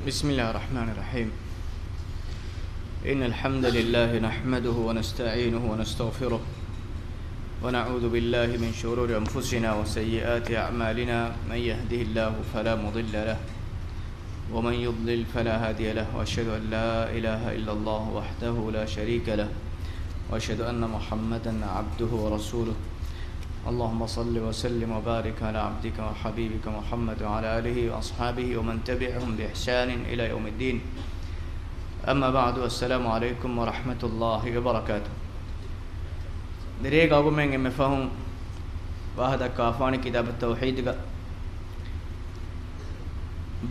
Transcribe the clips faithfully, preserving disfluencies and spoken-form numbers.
بسم الله الرحمن الرحيم. إن الحمد لله نحمده ونستعينه ونستغفره، ونعوذ بالله من شرور أنفسنا وسيئات أعمالنا. من يهده الله فلا مضل له، ومن يضلل فلا هادي له، وأشهد أن لا إله إلا الله وحده لا شريك له، وأشهد أن محمدا عبده ورسوله. اللهم صل وسلم وبارك على عبدك وحبيبك محمد وعلى آله وأصحابه ومن تبعهم بإحسان إلى يوم الدين. أما بعد، السلام عليكم ورحمة الله وبركاته. ދިރޭގަ އަގުމެން އެންމެ ފަހުން ވާހަކަދައްކާފާނީ ކިތާބު ތައުޙީދުގަ،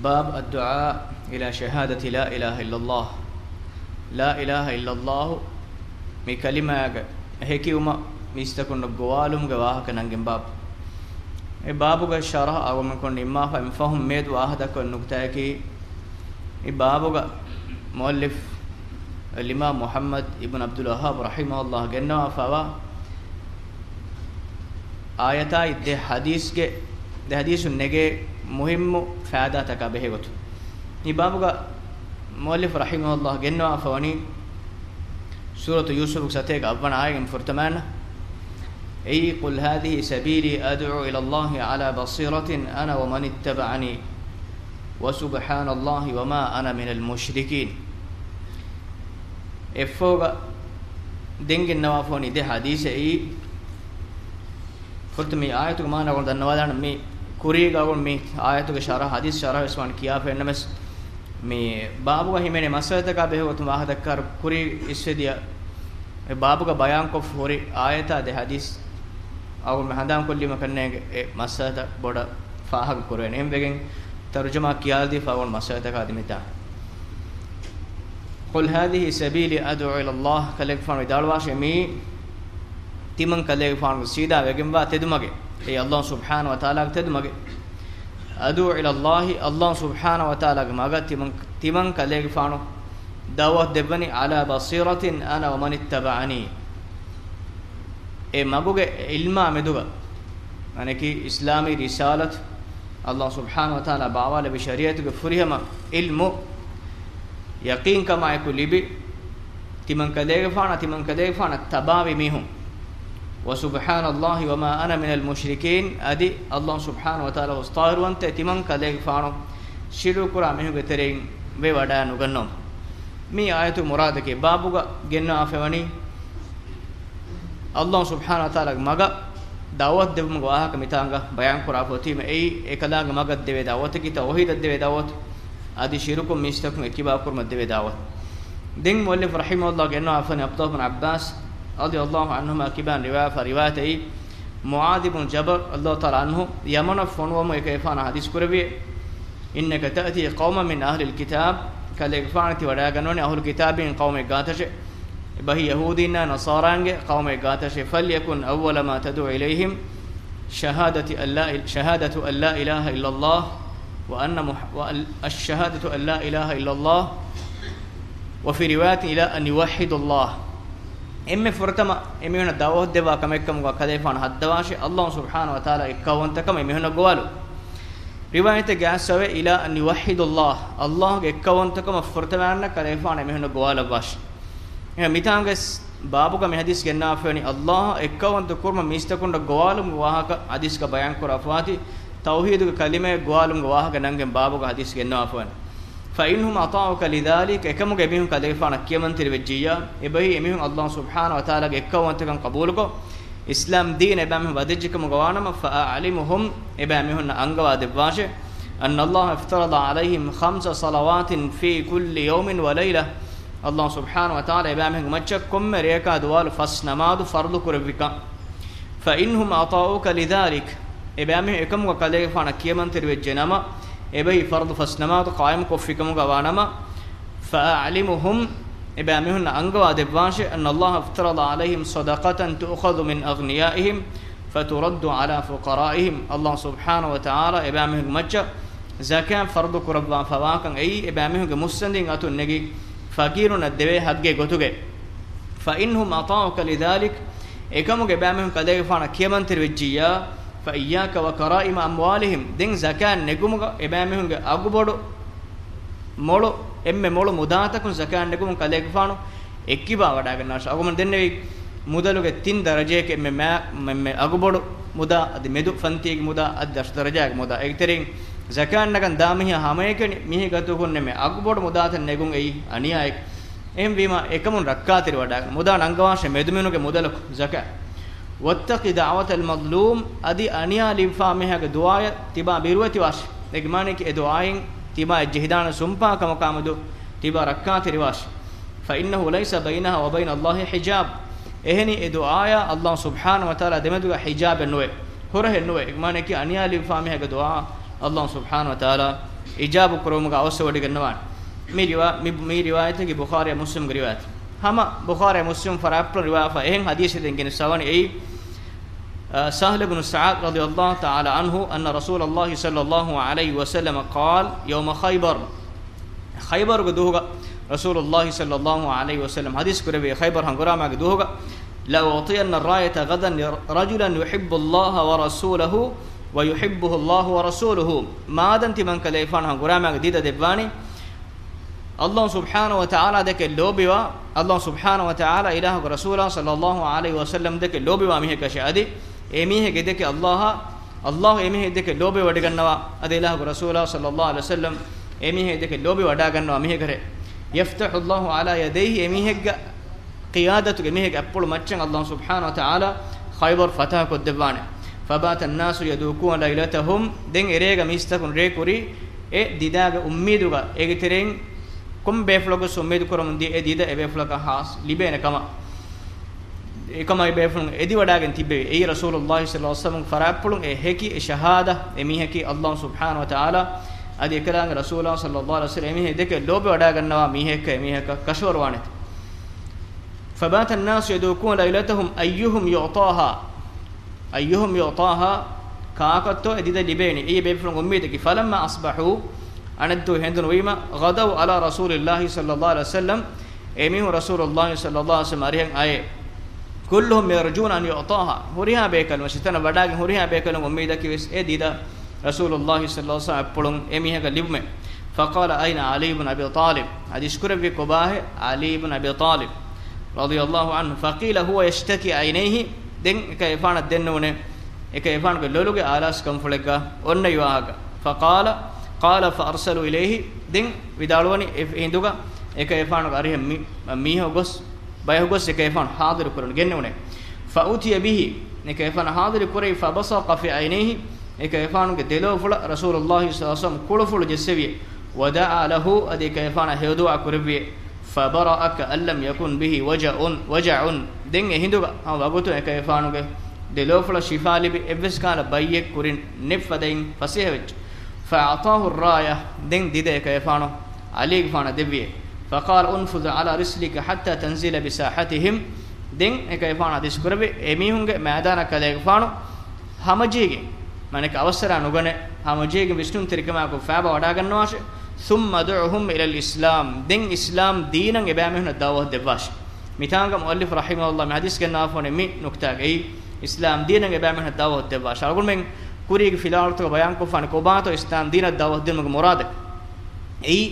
باب الدعاء إلى شهادة لا إله إلا الله. لا إله إلا الله މި ކަލިމާގެ ހެކިވުމަށް މީސްތަކުންނަށް ގޮވާލުމުގެ ވާހަކަ ނަންގެން ބާބު. އެ ބާބުގެ ޝަރަޙަ އަޅުގަނޑުމެން ނިންމާފަ އެންމެ ފަހުން މިއަދު ވާހަކަދައްކަވަން ނުކުތާއަކީ، މި ބާބުގަ މުއައްލިފް އަލްއިމާމް މުޙައްމަދު އިބްނު ޢަބްދުލް ވައްހާބް ރަޙިމަހުﷲ ގެންނަވާފަވާ އާޔަތާއި ދެ ޙަދީޘްގެ، ދެ ޙަދީޘުން ނެގޭ މުހިއްމު ފާއިދާތަކާ ބެހޭގޮތުން. މި ބާބުގަ މުއައްލިފް ރަޙިމަހުﷲ ގެންނަވާފަވަނީ، ސޫރަތު ޔޫސުފުގެ ސަތޭކަ އަށްވަނަ އާޔަތް ފުރަތަމަ އަންނަ. އެއީ، قل هذه سبيلي أدعو إلى الله على بصيرة أنا ومن اتبعني وسبحان الله وما أنا من المشركين. އެއަށްފަހުގަ ދެން ގެންނަވާފަވަނީ ދެ ޙަދީޘެއް. ފުރަތަމަ މި އާޔަތުގެ މާނަ އަޅުގަނޑު ދަންނަވާލާނަން. މި ކުރީގަ އަޅުގަނޑު މި އާޔަތުގެ ޝަރަޙަ، ޙަދީޘް ޝަރަޙަ ވެސް ވާން ކިޔާފަ އިންނަމަސް، މި ބާބުގަ ހިމެނޭ މައްސަލަތަކާ ބެހޭގޮތުން ވާހަކަދައްކާއިރު ކުރީ އިސްވެދިޔަ އެ ބާބުގަ ބަޔާންކޮށްފަ ހުރި އާޔަތާ ދެ ޙަދީޘް އަޅުގަނޑު ހަނދާންކޮށްލީމަ ކަންނޭނގެ އެ މައްސަލަތައް ބޮޑަށް ފާހަގަ ކުރެވޭނެ. އެހެންވެގެން ތަރުޖަމާ ކިޔާދީފަ އަޅުގަނޑު މައްސަލަތަކާ ދިމިތާ. قل هذه سبيلي أدعو إلى الله، ކަލޭގެފާނު ވިދާޅުވާށޭ، މިއީ ތިމަން ކަލޭގެފާނުގެ ސީދާ ވެގެންވާ ތެދުމަގެއް. އެއީ އަﷲ ސުބްޙާނަހޫ ވަތަޢާލާގެ ތެދުމަގެއް. أدعو إلى الله، އަﷲ ސުބްޙާނަހޫ ވަތަޢާލާގެ މަގަށް ތިމަން، ތިމަން ކަލޭގެފާނު ދަޢުވަތު ދެއްވަނީ، على بصيرة أنا ومن اتبعني. އެ މަގުގެ ޢިލްމާ މެދުގަ، އަނެކީ އިސްލާމީ ރިސާލަތު، އަﷲ ސުބްޙާނަހޫ ވަތަޢާލާ ބާވާލެއްވި ޝަރީޢަތުގެ ފުރިހަމަ ޢިލްމު، ޔަޤީންކަމާއެކު ލިބި، ތިމަން ކަލޭގެފާނަށް، ތިމަން ކަލޭގެފާނަށް ތަބާވި މީހުން. وسبحان الله وما أنا من المشركين، އަދި އަﷲ ސުބްޙާނަހޫ ވަތަޢާލާ ހުސްޠާހިރުވަންތަ ތިމަން ކަލޭގެފާނު ޝިރުކުރާ މީހުންގެ ތެރެއިން ވެވަޑައި ނުގަންނަވަމު. މި އާޔަތުގެ މުރާދަކީ ބާބުގަ ގެންނަވާފައިވަނީ، އަﷲ ސުބްޙާނަހޫ ވަތަޢާލާގެ މަގަށް ދަޢުވަތު ދެއްވުމުގެ ވާހަކަ މިތާނގަ ބަޔާންކުރާފަ އޮތީމަ، އެއީ އެކަލާނގެ މަގަށް ދެވޭ ދަޢުވަތަކީ، ތައުޙީދަށް ދެވޭ ދަޢުވަތު، އަދި ޝިރުކުން މީސްތަކުން އެއްކިބާކުރުމަށް ދެވޭ ދަޢުވަތު. ދެން މުއައްލިފް ރަޙިމަހުﷲ ގެންނަވާފައިވަނީ ޢަބްދުﷲ ބިން ޢައްބާސް ރަޟިޔަﷲ ޢަންހުމާ ކިބާން ރިވާޔަތްވާ ރިވާޔަތެއް، މުޢާޛު ބިން ޖަބަލް ރަޟިޔަﷲ ޢަންހު ޔަމަނަށް ފޮނުވަމުން އެކަލޭގެފާނަށް ޙަދީޘް ކުރެއްވިއޭ، إنك تأتي قوما من أهل الكتاب، ކަލޭގެފާނަށް ތި ވަޑައިގަންނަވަނީ އަހުލު ކިތާބީން ޤައުމެއް ގާތަށޭ. އެބަހީ ޔަހޫދީންނާ ނަޞާރާންގެ ޤައުމެއް ގާތަށޭ. فليكن أول ما تدعو إليهم شهادة أن لا إل-، شهادة أن لا إله إلا الله وأن مح-، وأن، الشهادة أن لا إله إلا الله، وفي رواية إلى أن يوحدوا الله. އެންމެ ފުރަތަމަ އެމީހުންނަށް ދަޢުވަތު ދެއްވާ ކަމެއްކަމުގަ ކަލޭގެފާނު ހައްދަވާށޭ، އަﷲ ސުބްޙާނަހޫ ވަތަޢާލާގެ އެއްކައުވަންތަކަމަށް އެމީހުންނަށް ގޮވާލުން. ރިވާޔަތެއްގަ އައިސްފަވޭ، إلى أن يوحدوا الله، އަﷲގެ އެއްކައުވަންތަކަމަށް ފުރަތަމަ އަންނަ ކަލޭގެފާނު އެމީހުންނަށް ގޮވާލައްވާށޭ. އެހެން މިތާނގަސް ބާބުގަ މި ޙަދީޘް ގެންނަވާފައިވަނީ، އަﷲ އެއްކައުވަންތަ ކުރުމަށް މީސްތަކުންނަށް ގޮވާލުމުގެ ވާހަކަ ޙަދީޘްގަ ބަޔާންކުރާފަވާތީ، ތައުޙީދުގެ ކަލިމައެއް ގޮވާލުމުގެ ވާހަކަ ނަންގެން ބާބުގަ ޙަދީޘް ގެންނަވާފައިވަނީ. فإن هم أطاعوك لذلك، އެކަމުގަ އެމީހުން ކަލޭގެފާނަށް ކިޔަމަންތެރިވެއްޖިއްޔާ، އެބަހީ އެމީހުން އަﷲ ސުބްޙާނަހޫ ވަތަޢާލާގެ އެއްކައުވަންތަކަން ޤަބޫލުކޮށް، އިސްލާމް ދީނަށް އެބައިމީހުން ވަދެއްޖެކަމުގަ ވާނަމަ، فأعلمهم، އެބައިމީހުންނަށް އަންގަވާ ދެއްވާށޭ، أن الله افترض عليهم خمس صلوات في كل يوم وليلة، އަﷲ ސުބްޙާނަހޫ ވަތަޢާލާ އެބައިމީހުންގެ މައްޗަށް ކޮންމެ ރެޔަކާ ދުވާލު ފަސް ނަމާދު ފަރުޟު ކުރެއްވިކަން. فإن هم أطاعوك لذلك، އެބައިމީހުން އެކަމުގަ ކަލޭގެފާނަށް ކިޔަމަންތެރިވެއްޖެ ނަމަ، އެބަހީ ފަރުޟު ފަސް ނަމާދު ޤާއިމުކޮށްފިކަމުގަ ވާނަމަ، فأعلمهم، އެބައިމީހުންނަށް އަންގަވާ ދެއްވާށޭ، أن الله افترض عليهم صدقة تؤخذ من أغنيائهم فترد على فقرائهم، އަﷲ ސުބްޙާނަހޫ ވަތަޢާލާ އެބައިމީހުންގެ މައްޗަށް ޒަކާތް ފަރުޟު ކުރައްވާފަވާކަން އެއީ، އެބައިމީހުންގެ މުއްސަނދިން އަތުން ނެގި ފަޤީރުންނަށް ދެވޭ ޙައްޤެއް ގޮތުގައި. فإن هم أطاعوك لذلك، އެކަމުގަ އެބައިމީހުން ކަލޭގެފާނަށް ކިޔަމަންތެރިވެއްޖިއްޔާ، فإياك وكرائم أموالهم، ދެން ޒަކާތް ނެގުމުގަ އެބައިމީހުންގެ އަގުބޮޑު މޮޅު، އެންމެ މޮޅު މުދާތަކުން ޒަކާތް ނެގުމުން ކަލޭގެފާނު އެއްކިބާ ވަޑާގަންނާށޭ. އަޅުގަނޑުމެން ދެންނެވި މުދަލުގެ ތިން ދަރަޖައެއް، އެންމެ މާ-، އެންމެ އަގުބޮޑު މުދާ، އަދި މެދު ފަންތީގެ މުދާ، އަދި ދަށު ދަރަޖާގެ މުދާ. އޭގެ ތެރެއިން ޒަކާތް ނަގަން ދާ މީހާ ހަމައެކަނި މީހެއްގެ އަތުގަ ހުންނަ އެންމެ އަގުބޮޑު މުދާތައް ނެގުން އެއީ އަނިޔާއެކޭ. އެހެންވީމަ، އެކަމުން ރައްކާތެރިވަޑާގަން. މުދާ ނަންގަވާށޭ މެދުމިނުގެ މުދަލަކު ޒަކާތް. واتق دعوة المظلوم، އަދި އަނިޔާ ލިބިފާ މީހާގެ ދުޢާއަށް ތިބާ ބިރުވެތިވާށޭ. އޭގެ މާނައަކީ އެ ދުޢާއިން ތިބާ އެއްޖެހިދާނެ ސުންޕާ ކަމަކާމެދު ތިބާ ރައްކާތެރިވާށޭ. فإنه ليس بينها وبين الله حجاب. އެހެނީ އެ ދުޢާޔާ ﷲ ސުބްޙާނަހޫ ވަތަޢާލާ ދެމެދުގަ ޙިޖާބެއް ނުވޭ، ހުރަހެއް ނުވޭ. އޭގެ މާނައަކީ އަނިޔާ ލިބިފާ މީހާގެ ދުޢާ ﷲ ސުބްޙާނަހޫ ވަތަޢާލާ އިޖާބު ކުރުވުމުގަ އަވަސްވެވޮޑިގަންނަވާނެ. މި ރިވާ-، މި، މި ރިވާޔަތަކީ ބުޚާރީ މުސްލިމްގެ ރިވާޔަތެއް. ހަމަ ބުޚާރީ މުސްލިމް ފަރާތްޕުޅު ރިވާފަ އެހެން ޙަދީޘެއް ދެން ގެނެސް އަވަނީ އެއީ، އަ، ސަހްލު ބުނު ސަޢަދް ރަޟިޔަﷲ ތަޢާލާ ޢަންހު، أن رسول الله صلى الله عليه وسلم قال يوم خيبر. ޚައިބަރުގެ ދުވަހުގަ ރަސޫލުﷲ ޞައްލަﷲ ޢަލައިހި ވަސައްލަމަ ޙަދީޘް ކުރެއްވި، ޚައިބަރު ހަނގުރާމާގެ ދުވަހުގަ، لأعطين الراية غدا رجلا يحب الله ورسوله ويحبه الله ورسوله. މާދަން ތިމަން ކަލޭފާނު ހަނގުރާމާގެ ދިދަ ދެއްވާނީ، ﷲ ސުބްޙާނަހޫ ވަތަޢާލާ ދެކެ ލޯބިވާ، ﷲ ސުބްޙާނަހޫ ވަތަޢާލާ އިލާހުގެ ރަސޫލާ ޞައްލަﷲ ޢަލައިހި ވަސައްލަމަ ދެކެ ލޯބިވާ މީހެއްގަށޭ. އަދި އެ މީހެއްގެ ދެކެ ﷲ، ﷲ އެ މީހެއް ދެކެ ލޯބިވެވަޑިގަންނަވާ. އަދި އިލާހުގެ ރަސޫލާ ޞައްލަﷲ ޢަލައިހި ވަސައްލަމަ އެ މީހެއް ދެކެ ލޯބިވަޑާގަންނަވާ މީހެއްގަށޭ. يفتح الله على يديه، އެ މީހެއްގެ ޤިޔާދަތުގެ، މީހެއްގެ އަތްޕުޅު މައްޗަށް ﷲ ސުބްޙާނަހޫ ވަތަޢާލާ ޚައިބަރު ފަތަޙަކޮށްދެއްވާނެ. فبات الناس يذوقون ليلتهم، ދެން އެރޭގަ މީސްތަކުން ރޭ ކުރީ އެ ދިދާގެ އުއްމީދުގަ، އޭގެ ތެރެއިން ކޮން ބޭފުޅަކުވެސް އުއްމީދު ކުރަމުން ދިޔަ އެ ދިދަ އެ ބޭފުޅަކަށް ހާސް ލިބޭނެ ކަމަށް. އެކަމަށް އެ ބޭފުޅުން އެދިވަޑާގެން ތިއްބެވި. އެއީ ރަސޫލުﷲ ޞައްލަﷲ ޢަލައިހި ވަސައްލަމަގެ ފަރާތްޕުޅުން އެ ހެކި، އެ ޝަހާދަ، އެ މީހަކީ ﷲ ސުބްޙާނަހޫ ވަތަޢާލާ އަދި އެކަލާނގެ ރަސޫލާ ޞައްލަﷲ ޢަލައިހި ވަސައްލަމަ އެ މީހެއް ދެކެ ލޯބިވަޑާގަންނަވާ މީހެއްކަ އެ މީހަކަށް ކަށަވަރުވާނެތެ. فبات الناس يذوقون ليلتهم أيهم يعطاها، أيهم يعطاها، ކާކަށްތޯ އެ ދިދަ ލިބޭނީ؟ އެއީ ބޭފުޅުން އުއްމީދަކީ. فلما أصبحوا، އަނެއްދުވަހު ހެނދުނުވީމަ، غدوا على رسول الله صلى الله عليه وسلم، އެމީހުން ރަސޫލުﷲ ޞައްލަﷲ ޢަލައިހި ވަސައްލަމަ އަރިހަށް އައޭ. كلهم يرجون أن يعطاها، ހުރިހާ ބޭކަލުން ވެސް އެތަނަށް ވަޑާގެން ހުރިހާ ބޭކަލުން އުއްމީދަކީ ވެސް އެ ދިދަ ރަސޫލުﷲ ޞައްލަﷲ ޢަލައިހި ވަސައްލަމަ އަތްޕުޅުން އެ މީހަކަށް ލިބުމޭ. فقال أين علي بن أبي طالب؟ ޙަދީޘް ކުރެއްވީ ކޮބާހޭ؟ ޢަލީ ބުން އަބީ ޠާލިބް ރަޟިޔަﷲ ޢަންހު. فقيل هو يشتكي عينيه، ދެން އެކަލޭފާނަށް ދެންނެވުނޭ އެކަލޭފާނުގެ ލޮލުގެ އާލާސްކަންފުޅެއްގަ އޮންނަ ވާހަކަ. فقال، قال فأرسلوا إليه، ދެން ވިދާޅުވަނީ އެ ހިނދުގަ އެކަލޭފާނުގެ އަރިހަށް މި-، މީހަކު ގޮސް، ބަޔަކު ގޮސް އެކަލޭފާނު ޙާޟިރު ކުރަން ގެންނެވުނޭ. فأتي به، އެކަލޭފާނަށް ޙާޟިރު ކުރެވި، فبصق في عينيه، އެކަލޭފާނުގެ ދެލޯފުޅަށް ރަސޫލުﷲ ޞައްލަﷲ ޢަލައިހި ވަސައްލަމަ ކުޅުފުޅު ޖެއްސެވި. ودعا له، އަދި އެކަލޭފާނަށް ހެޔޮދުޢާ ކުރެއްވި. فبرأ كأن لم يكن به وجع، وجع. ދެން އެ ހިނދުގަ ހަމަ ވަގުތު އެކަލޭފާނުގެ ދެލޯފުޅަށް ޝިފާ ލިބި، އެއްވެސް ކަހަލަ ބައްޔެއް ކުރިން ނެތް ފަދައިން ފަސޭހަވެއްޖެ. فأعطاه الراية، ދެން ދިދަ އެކަލޭފާނު ޢަލީގެފާނަށް ދެއްވިއޭ. فقال انفذ على رسلك حتى تنزل بساحتهم، ދެން އެކަލޭފާނު ޙަދީޘް ކުރެއްވި އެމީހުންގެ މައިދާނަށް ކަލޭގެފާނު ހަމަޖެހިގެން، މާނައަކީ އަވަސްވެރާ ނުގަނެ، ހަމަޖެހިގެން ވިސްނުންތެރިކަމާއެކު ފައިބަ ވަޑާގަންނަވާށޭ. ثم دعهم إلى الإسلام، ދެން އިސްލާމް ދީނަށް އެބައިމީހުންނަށް ދަޢުވަތު ދެއްވާށޭ. މިތާނގަ މުއައްލިފު ރަޙިމަހުﷲ މި ޙަދީޘް ގެންނަވާފަވަނީ މި ނުކްތާގައި، އިސްލާމް ދީނަށް އެބައިމީހުންނަށް ދަޢުވަތު ދެއްވާށޭ. އަޅުގަނޑުމެން ކުރީގެ ފިލާވަޅުތަކަށް ބަޔާންކޮށްފާނެ ކޮބާތޯ އިސްލާމް ދީނަށް ދަޢުވަތު ދިނުމުގެ މުރާދަކީ. އެއީ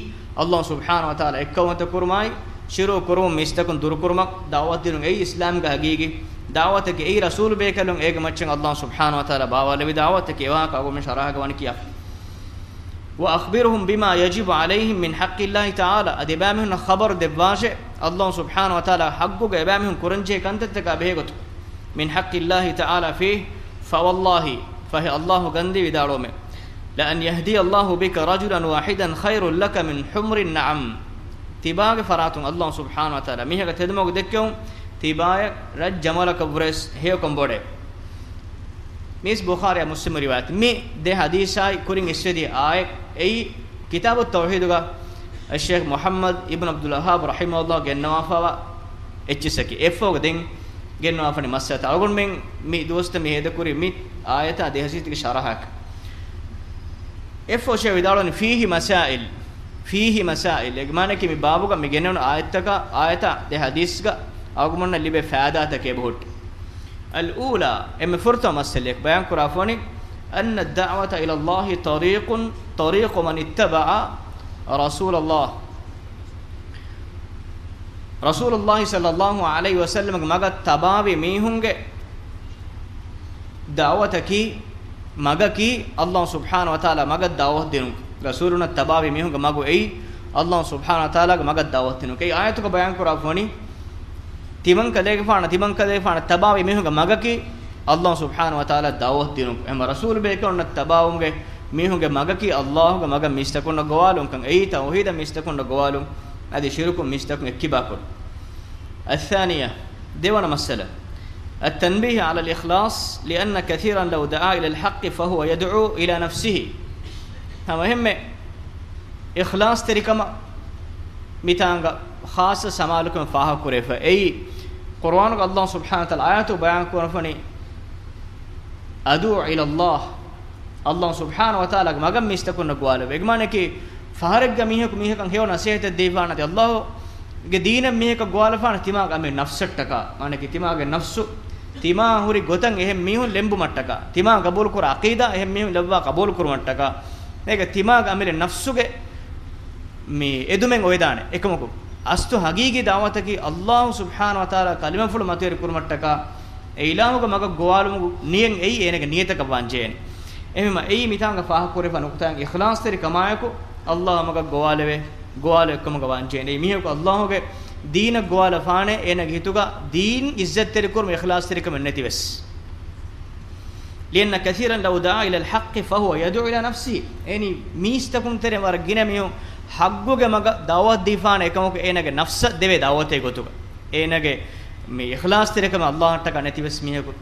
ﷲ ސުބްޙާނަހޫ ވަތަޢާލާ އެއްކައުވަންތަ ކުރުމާއި، ޝިރުކު ކުރުމުން މީސްތަކުން ދުރުކުރުމަށް ދަޢުވަތު ދިނުން. އެއީ އިސްލާމްގެ ހަގީގީ ދަޢުވަތަކީ. އެއީ ރަސޫލު ބޭކަލުން އޭގެ މައްޗަށް ﷲ ސުބްޙާނަހޫ ވަތަޢާލާ ބާވާލެއްވި ދަޢުވަތަކީ. އެވާހަކަ އަޅުގަނޑުމެން ޝަރަޙަކަށް ވަނީ ކިޔާފަ. وأخبرهم بما يجب عليهم من حق الله تعالى، އަދި އެބައިމީހުންނަށް ޚަބަރު ދެއްވާށޭ، ﷲ ސުބްޙާނަހޫ ވަތަޢާލާ ޙައްޤުގަ އެބައިމީހުން ކުރަންޖެހޭ ކަންތައްތަކާ ބެހޭގޮތުން. من حق الله تعالى فيه، فوالله، ފަހެ ﷲ ގަންދީ ވިދާޅުވަމޭ، لأن يهدي الله بك رجلا واحدا خير لك من حمر النعم. ތިބާގެ ފަރާތުން ﷲ ސުބްޙާނަހޫ ވަތަޢާލާ މީހަކަށް ތެދުމަގު ދެއްކެވުން، ތިބާޔަށް ރަތް ޖަމަލަކަށްވުރެސް ހެޔޮކަން ބޮޑޭ. މީސް ބުޚާރީ މުސްލިމު ރިވާޔަތް. މި ދެ ޙަދީޘާއި ކުރިން އިސްވެދިޔަ އާޔަތް އެއީ ކިތާބު ތައުޙީދުގަ ޝޭޚް މުޙައްމަދު އިބްނު ޢަބްދުލް ވައްހާބު ރަޙިމަހުﷲ ގެންނަވާފަވާ އެއްޗިއްސަކީ. އެއްފަހުގަ ދެން ގެންނަވާފަނި މައްސަލަތައް. އަޅުގަނޑުމެން މި ދުވަސްތައް މި ހޭދަކުރި މި އާޔަތާ ދެ ޙަދީޘްގެ ޝަރަޙަކަށް. އެއްފަހު ޝޭޚް ވިދާޅުވަނީ، فيه مسائل، فيه مسائل. އޭގެ މާނައަކީ މި ބާބުގަ މި ގެނެވުނު އާޔަތްތަކާ، އާޔަތާ ދެ ޙަދީޘްގަ އަޅުގަނޑުމެންނަށް ލިބޭ ފައިދާތަކެއް އެބަހުއްޓި. الأولى، އެންމެ ފުރަތަމަ މައްސަލައަކީ ބަޔާން ކުރާފަވަނީ، أن الدعوة إلى الله طريق، طريق من اتبع ރަސޫލައްލާހް، ރަސޫލުއްލާހި ޞައްލައްލާހު ޢަލައިހި ވަސައްލަމަގެ މަގަށް ތަބާވި މީހުންގެ ދަޢުވަތަކީ، މަގަކީ، އައްލާހު ސުބްޙާނަހު ވަތަޢާލާ މަގަށް ދަޢުވަތު ދިނުން. ރަސޫލުންނަށް ތަބާވި މީހުންގެ މަގު އެއީ، އައްލާހު ސުބްޙާނަހު ވަތަޢާލާގެ މަގަށް ދަޢުވަތު ދިނުން. އެއީ އާޔަތުގަ ބަޔާން ކުރާފަވަނީ، ތިމަންކަލޭގެފާނަށް، ތިމަންކަލޭގެފާނަށް ތަބާވި މީހުންގެ މަގަކީ، އައްލާހު ސުބްޙާނަހު ވަތަޢާލާ ދަޢުވަތު ދިނުން. އެހެން ރަސޫލު ބޭކަލުންނަށް ތަބާވުމުގެ މީހުންގެ މަގަކީ، އައްލާހުގެ މަގަށް މީސްތަކުންނަށް ގޮވާލުންކަން. އެއީ ތައުޙީދަށް މީސްތަކުންނަށް ގޮވާލުން. އަދި ޝިރުކުން މީސްތަކުން އެއްކިބާކުރުން. الثانية، ދެވަނަ މައްސަލަ. التنبيه على الإخلاص، لأن كثيرا لو دعا إلى الحق فهو يدعو إلى نفسه. ހަމަ އެހެންމެ އިޚްލާޞްތެރިކަމަށް މިތާނގަ ޚާއްޞަ ސަމާލުކަމެއް ފާހަގަކުރެވިފަ. އެއީ، ޤުރުއާނުގަ އައްލާހު ސުބްޙާނަހު ވަތަޢާލާ އާޔަތު ބަޔާން ކުރަންފަނީ، އަދުޢޫ އިލައްލާހް، އައްލާހު ސުބްޙާނަހު ވަތަޢާލާގެ މަގަށް މީސްތަކުންނަށް ގޮވާލެވޭ. އޭގެ މާނައަކީ، ފަހަރެއްގަ މީހަކު މީހަކަށް ހެޔޮ ނަސޭހަތެއް ދީފާނަދި، އައްލާހުގެ ދީނަށް މީހަކަށް ގޮވާލަފާނެ ތިމާގެ އަމި ނަފްސަށްޓަކާ، މާނައަކީ ތިމާގެ ނަފްސު، ތިމާ ހުރި ގޮތަށް އެހެން މީހުން ލެނބުމަށްޓަކާ، ތިމާ ގަބޫލުކުރާ ޢަޤީދާ އެހެން މީހުން ލައްވާ ގަބޫލުކުރުމަށްޓަކާ، އޭގެ ތިމާގެ އަމިއްލަ ނަފްސުގެ މި އެދުމެއް އޮވެދާނެ. އެކަމަކު، އަސްލު ހަގީގީ ދަޢުވަތަކީ އައްލާހު ސުބްޙާނަހު ވަތަޢާލާ ކަލިމަފުޅު މަތިވެރި ކުރުމަށްޓަކާ، އެ އިލާހުގެ މަގަށް ގޮވާލުމުގެ ނިޔަތް އެއީ އޭނަގެ ނިޔަތަކަށް ވާން ޖެހޭނެ. އެހެންވީމަ އެއީ މިތާނގަ ފާހަގަކުރެވިފަ ނުކުތާއިން އިޚްލާޞްތެރިކަމާއެކު، އައްލާހު މަގަށް ގޮވާލެވޭ، ގޮވާލެވުމެއްކަމުގަ ވާން ޖެހޭނެ. މީހަކު އައްލާހުގެ ދީނަށް ގޮވާލަފާނެ، އޭނަގެ ހިތުގަ ދީން ޢިއްޒަތްތެރިކުރުމަށް އިޚްލާޞްތެރިކަމެއް ނެތިވެސް. لأن كثيرا لو دعا إلى الحق فهو يدعو إلى نفسه. އެނީ މީސްތަކުން ތެރެ ވަރަށް ގިނަ މީހުން ޙައްޤުގެ މަގަށް ދަޢުވަތު ދީފާނެ، އެކަމަކު އޭނަގެ ނަފްސަށް ދެވޭ ދަޢުވަތެއް ގޮތުގަ. އޭނަގެ މި އިޚްލާޞްތެރިކަމެއް އައްލާހަށްޓަކާ ނެތިވެސް މީހަކު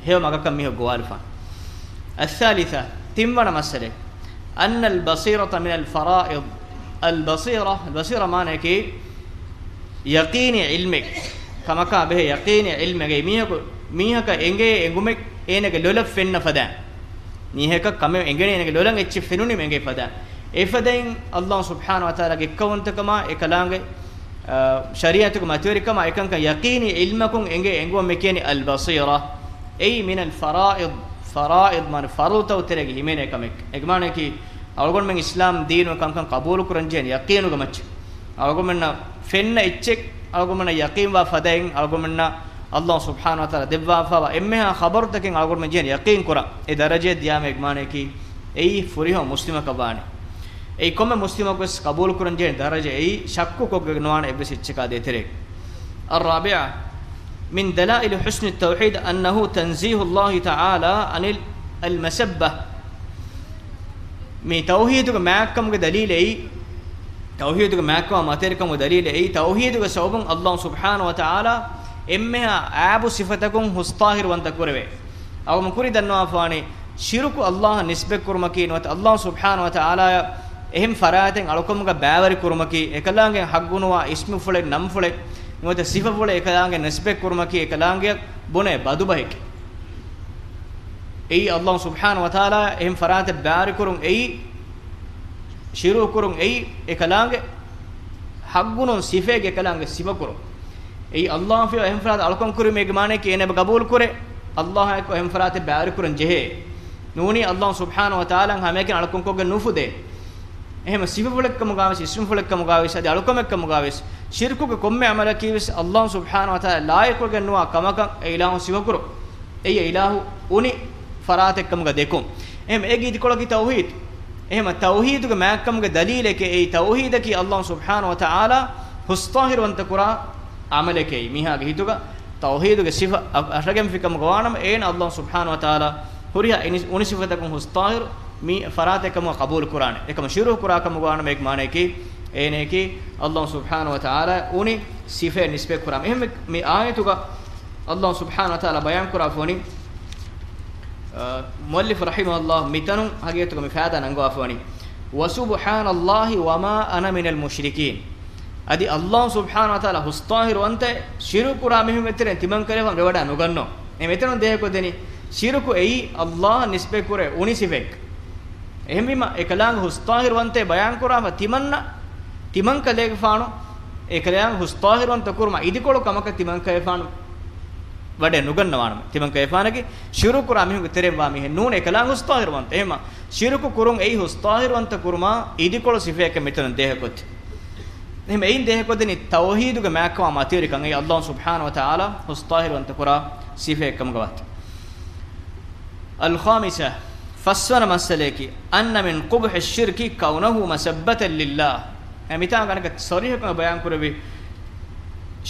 ހެޔޮ މަގަކަށް މީހަކު ގޮވާލިފާނެ. الثالثة، ތިންވަނަ މައްސަލަ. أن البصيرة من الفرائض. البصيرة، ބަޞީރަ މާނައަކީ ޔަޤީނީ ޢިލްމެއް. ކަމަކާ ބެހޭ ޔަޤީނީ ޢިލްމެއް. މީހަކު، މީހަކަށް އެނގޭ އެނގުމެއް އޭނަގެ ލޮލަށް ފެންނަ ފަދަ. މީހަކަށް ކަމެއް އެނގޭނެ އޭނަގެ ލޮލަށް އެއްޗެއް ފެނުނީމަ އެނގޭ ފަދަ. އެފަދައިން އައްލާހު ސުބްޙާނަހު ވަތަޢާލާގެ އެއްކައުވަންތަކަމާ އެކަލާނގެ، އާ، ޝަރީޢަތުގެ މަތިވެރިކަމާ އެކަންކަން ޔަޤީނީ ޢިލްމަކުން އެނގޭ އެނގުމަށް މި ކިޔަނީ އަލްބަޞީރާ. އެއީ މިނަލް ފަރާއިޟް، ފަރާއިޟް މާނަ ފަރުޟުތައް ތެރޭގަ ހިމެނޭ ކަމެއް. އޭގެ މާނައަކީ، އަޅުގަނޑުމެން އިސްލާމް ދީނުގެ ކަންކަން ޤަބޫލުކުރަން ޖެހޭނެ ޔަޤީނުގެ މައްޗަށް. އަޅުގަނޑުމެންނަށް ފެންނަ އެއްޗެއް އަޅުގަނޑުމެންނަށް ޔަޤީންވާ ފަދައިން އަޅުގަނޑުމެންނަށް އައްލާހު ސުބްޙާނަހު ވަތަޢާލާ ދެއްވާފައިވާ އެންމެހާ ޚަބަރުތަކެއް އަޅުގަނޑުމެން ޖެހޭނެ ޔަޤީން ކުރަން. އެ ދަރަޖައަށް ދިޔާމަ އޭގެ މާނައަކީ، އެއީ ފުރިހަމަ މުސްލިމަކަށް ވާނެ. އެއީ ކޮންމެ މުސްލިމަކުވެސް ޤަބޫލުކުރަން ޖެހޭނެ ދަރަޖަ. އެއީ ޝައްކުކޮށްގެން ނުވާނެ އެއްވެސް އެއްޗަކާ ދޭތެރޭ. الرابعة، من دلائل حسن التوحيد أنه تنزيه الله تعالى عن ال-، المسبة. މި ތައުޙީދުގެ މާތްކަމުގެ ދަލީލެއް އެއީ، ތައުޙީދުގެ މާތްކަމާ މަތިވެރިކަމުގެ ދަލީލެއް އެއީ، ތައުޙީދުގެ ސަބަބުން އައްލާހު ސުބްޙާނަހު ވަތަޢާލާ އެންމެހާ އައިބު ސިފަތަކުން ހުސްޠާހިރުވަންތަ ކުރެވޭ. އަޅުގަނޑު ކުރި ދަންނަވާފާނީ، ޝިރުކު އައްލާހަށް ނިސްބަތްކުރުމަކީ، ނުވަތަ އައްލާހު ސުބްޙާނަހު ވަތަޢާލާއަށް އެހެން ފަރާތެއް އަޅުކަމުގަ ބައިވެރިކުރުމަކީ، އެކަލާނގެ ޙައްޤުނުވާ އިސްމުފުޅެއް، ނަންފުޅެއް، ނުވަތަ ސިފަފުޅެއް އެކަލާނގެ ނިސްބަތްކުރުމަކީ، އެކަލާނގެ ބުނެ ބަދުބަހެކޭ. އެއީ އައްލާހު ސުބްޙާނަހު ވަތަޢާލާ އެހެން ފަރާތެއް ބައިވެރިކުރުން އެއީ، ޝިރުކު ކުރުން އެއީ، އެކަލާނގެ ޙައްޤުނުވާ ސިފައެއް އެކަލާނގެ ސިފަކުރުން. އެއީ އައްލާހަށް ފިޔަވާ އެހެން ފަރާތެއް އަޅުކަން ކުރީމަ އޭގެ މާނައަކީ އޭނަ އެބަ ޤަބޫލުކުރޭ، އައްލާހާއެކު އެހެން ފަރާތެއް ބައިވެރިކުރަން ޖެހޭ. ނޫނީ އައްލާހު ސުބްޙާނަހު ވަތަޢާލާ ހަމައެކަނި އަޅުކަންކޮށްގެން ނުފުދޭ. އެހެން ސިފަފުޅެއްކަމުގާވެސް، އިސްމުފުޅެއްކަމުގާވެސް، އަދި އަޅުކަމެއްކަމުގާވެސް، ޝިރުކުގެ ކޮންމެ ޢަމަލަކީވެސް އައްލާހު ސުބްޙާނަހު ވަތަޢާލާ ލާއިޤުވެގެން ނުވާ ކަމަކަށް އެ އިލާހު ސިފަކުރުން. އެއީ އެ އިލާހު އުނި ފަރާތެއްކަމުގަ ދެކުން. އެހެން އޭގެ އިދިކޮޅަކީ ތައުޙީދު. އެހެން ތައުޙީދުގެ މާތްކަމުގެ ދަލީލެކޭ. އެއީ ތައުޙީދަކީ އައްލާހު ސުބްޙާނަހު ވަތަޢާލާ ހުސްޠާހިރުވަންތަ ކުރާ ޢަމަލެކޭ. މީހާގެ ހިތުގަ ތައުޙީދުގެ ސިފަ އަށް-، އަށަގެންފިކަމުގަ ވާނަމަ، އޭނަ އައްލާހު ސުބްޙާނަހު ވަތަޢާލާ ހުރިހާ އިނި-، އުނި ސިފަތަކުން ހުސްޠާހިރު މި ފަރާތެއްކަމުގަ ޤަބޫލު ކުރާނެ. އެކަމަ ޝިރުކު ކުރާކަމުގަ ވާނަމަ އޭގެ މާނައަކީ، އޭނައަކީ އައްލާހު ސުބްޙާނަހު ވަތަޢާލާ އުނި ސިފައެއް ނިސްބަތް ކުރާ. އެހެން މި އާޔަތުގަ އައްލާހު ސުބްޙާނަހު ވަތަޢާލާ ބަޔާން ކުރާފަވަނީ، އަ، މުއައްލިފު ރަޙިމަހުﷲ މިތަނުން ހަގީގަތުގަ މި ފައިދާ ނަންގަވާފަވަނީ، وسبحان الله وما أنا من المشركين. އަދި އައްލާހު ސުބްޙާނަހު ވަތަޢާލާ ހުސްޠާހިރުވަންތައެއް، ޝިރުކު ކުރާ މީހުންގެ ތެރެއިން ތިމަންކަލޭގެފާނު ރޭވަޑައި ނުގަންނަވަން. އެ މިތަނުން ދޭހަކޮށްދެނީ، ޝިރުކު އެއީ އައްލާހަށް ނިސްބަތްކުރޭ އުނި ސިފައެއް. އެހެންވީމަ، އެކަލާނގެ ހުސްޠާހިރުވަންތައެއް ބަޔާންކުރާފަ ތިމަންނަ، ތިމަންކަލޭގެފާނު އެކަލާނގެ ހުސްޠާހިރުވަންތަ ކުރުމަށް އިދިކޮޅު ކަމަކަށް ތިމަންކަލޭގެފާނު ވަޑެއް ނުގަންނަވާނަމޭ. ތިމަންކަލޭގެފާނަކީ ޝިރުކު ކުރާ މީހުންގެ ތެރެއިން ވާ މީހެއް ނޫނޭ، އެކަލާނގެ ހުސްޠާހިރުވަންތަ. އެހެންމަ ޝިރުކު ކުރުން އެއީ ހުސްޠާހިރުވަންތަ ކުރުމާ އިދިކޮޅު ސިފައެއްކަން މިތަނުން ދޭހަކޮށްތި. އެހެން އެއިން ދޭހަކޮށްދެނީ ތައުޙީދުގެ މާތްކަމާ މަތިވެރިކަން. އެއީ ﷲ ސުބްޙާނަހޫ ވަތަޢާލާ ހުސްޠާހިރުވަންތަ ކުރާ ސިފައެއްކަމުގަ ވާތީ. އަލްޚާމިސަ، ފަސްވަނަ މައްސަލަޔަކީ، أن من قبح الشرك كونه مسبة لله. އެ މިތާ ގަނޑަކަށް ޞަރީޙަކޮށް ބަޔާން ކުރެއްވި،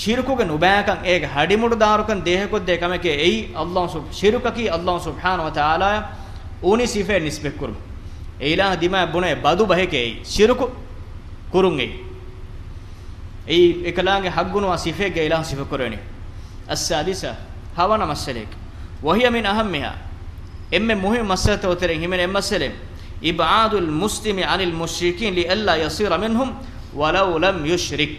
ޝިރުކުގެ ނުބައިކަން، އޭގެ ހަޑިމުޑު ދާރުކަން ދޭހަކޮށްދޭ ކަމެކޭ އެއީ، ﷲ ސުބް-، ޝިރުކަކީ ﷲ ސުބްޙާނަހޫ ވަތަޢާލާއަށް އުނި ސިފައެއް ނިސްބަތްކުރުން. އެ އިލާހަށް ދިމާއަށް ބުނޭ ބަދު ބަހެކޭ އެއީ. ޝިރުކު ކުރުން އެއީ. އެއީ އެކަލާނގެ ޙައްޤުނުވާ ސިފައެއްގަ އިލާހު ސިފަކުރެވެނީ. އައްސާދިސަ، ހަވަނަ މައްސަލަޔަކީ، وهي من أهمها، އެންމެ މުހިއްމު މައްސަލަތަކުގެ ތެރެއިން ހިމެނޭ އެއްމައްސަލައެއް، إبعاد المسلم عن المشركين لئلا يصير منهم ولو لم يشرك.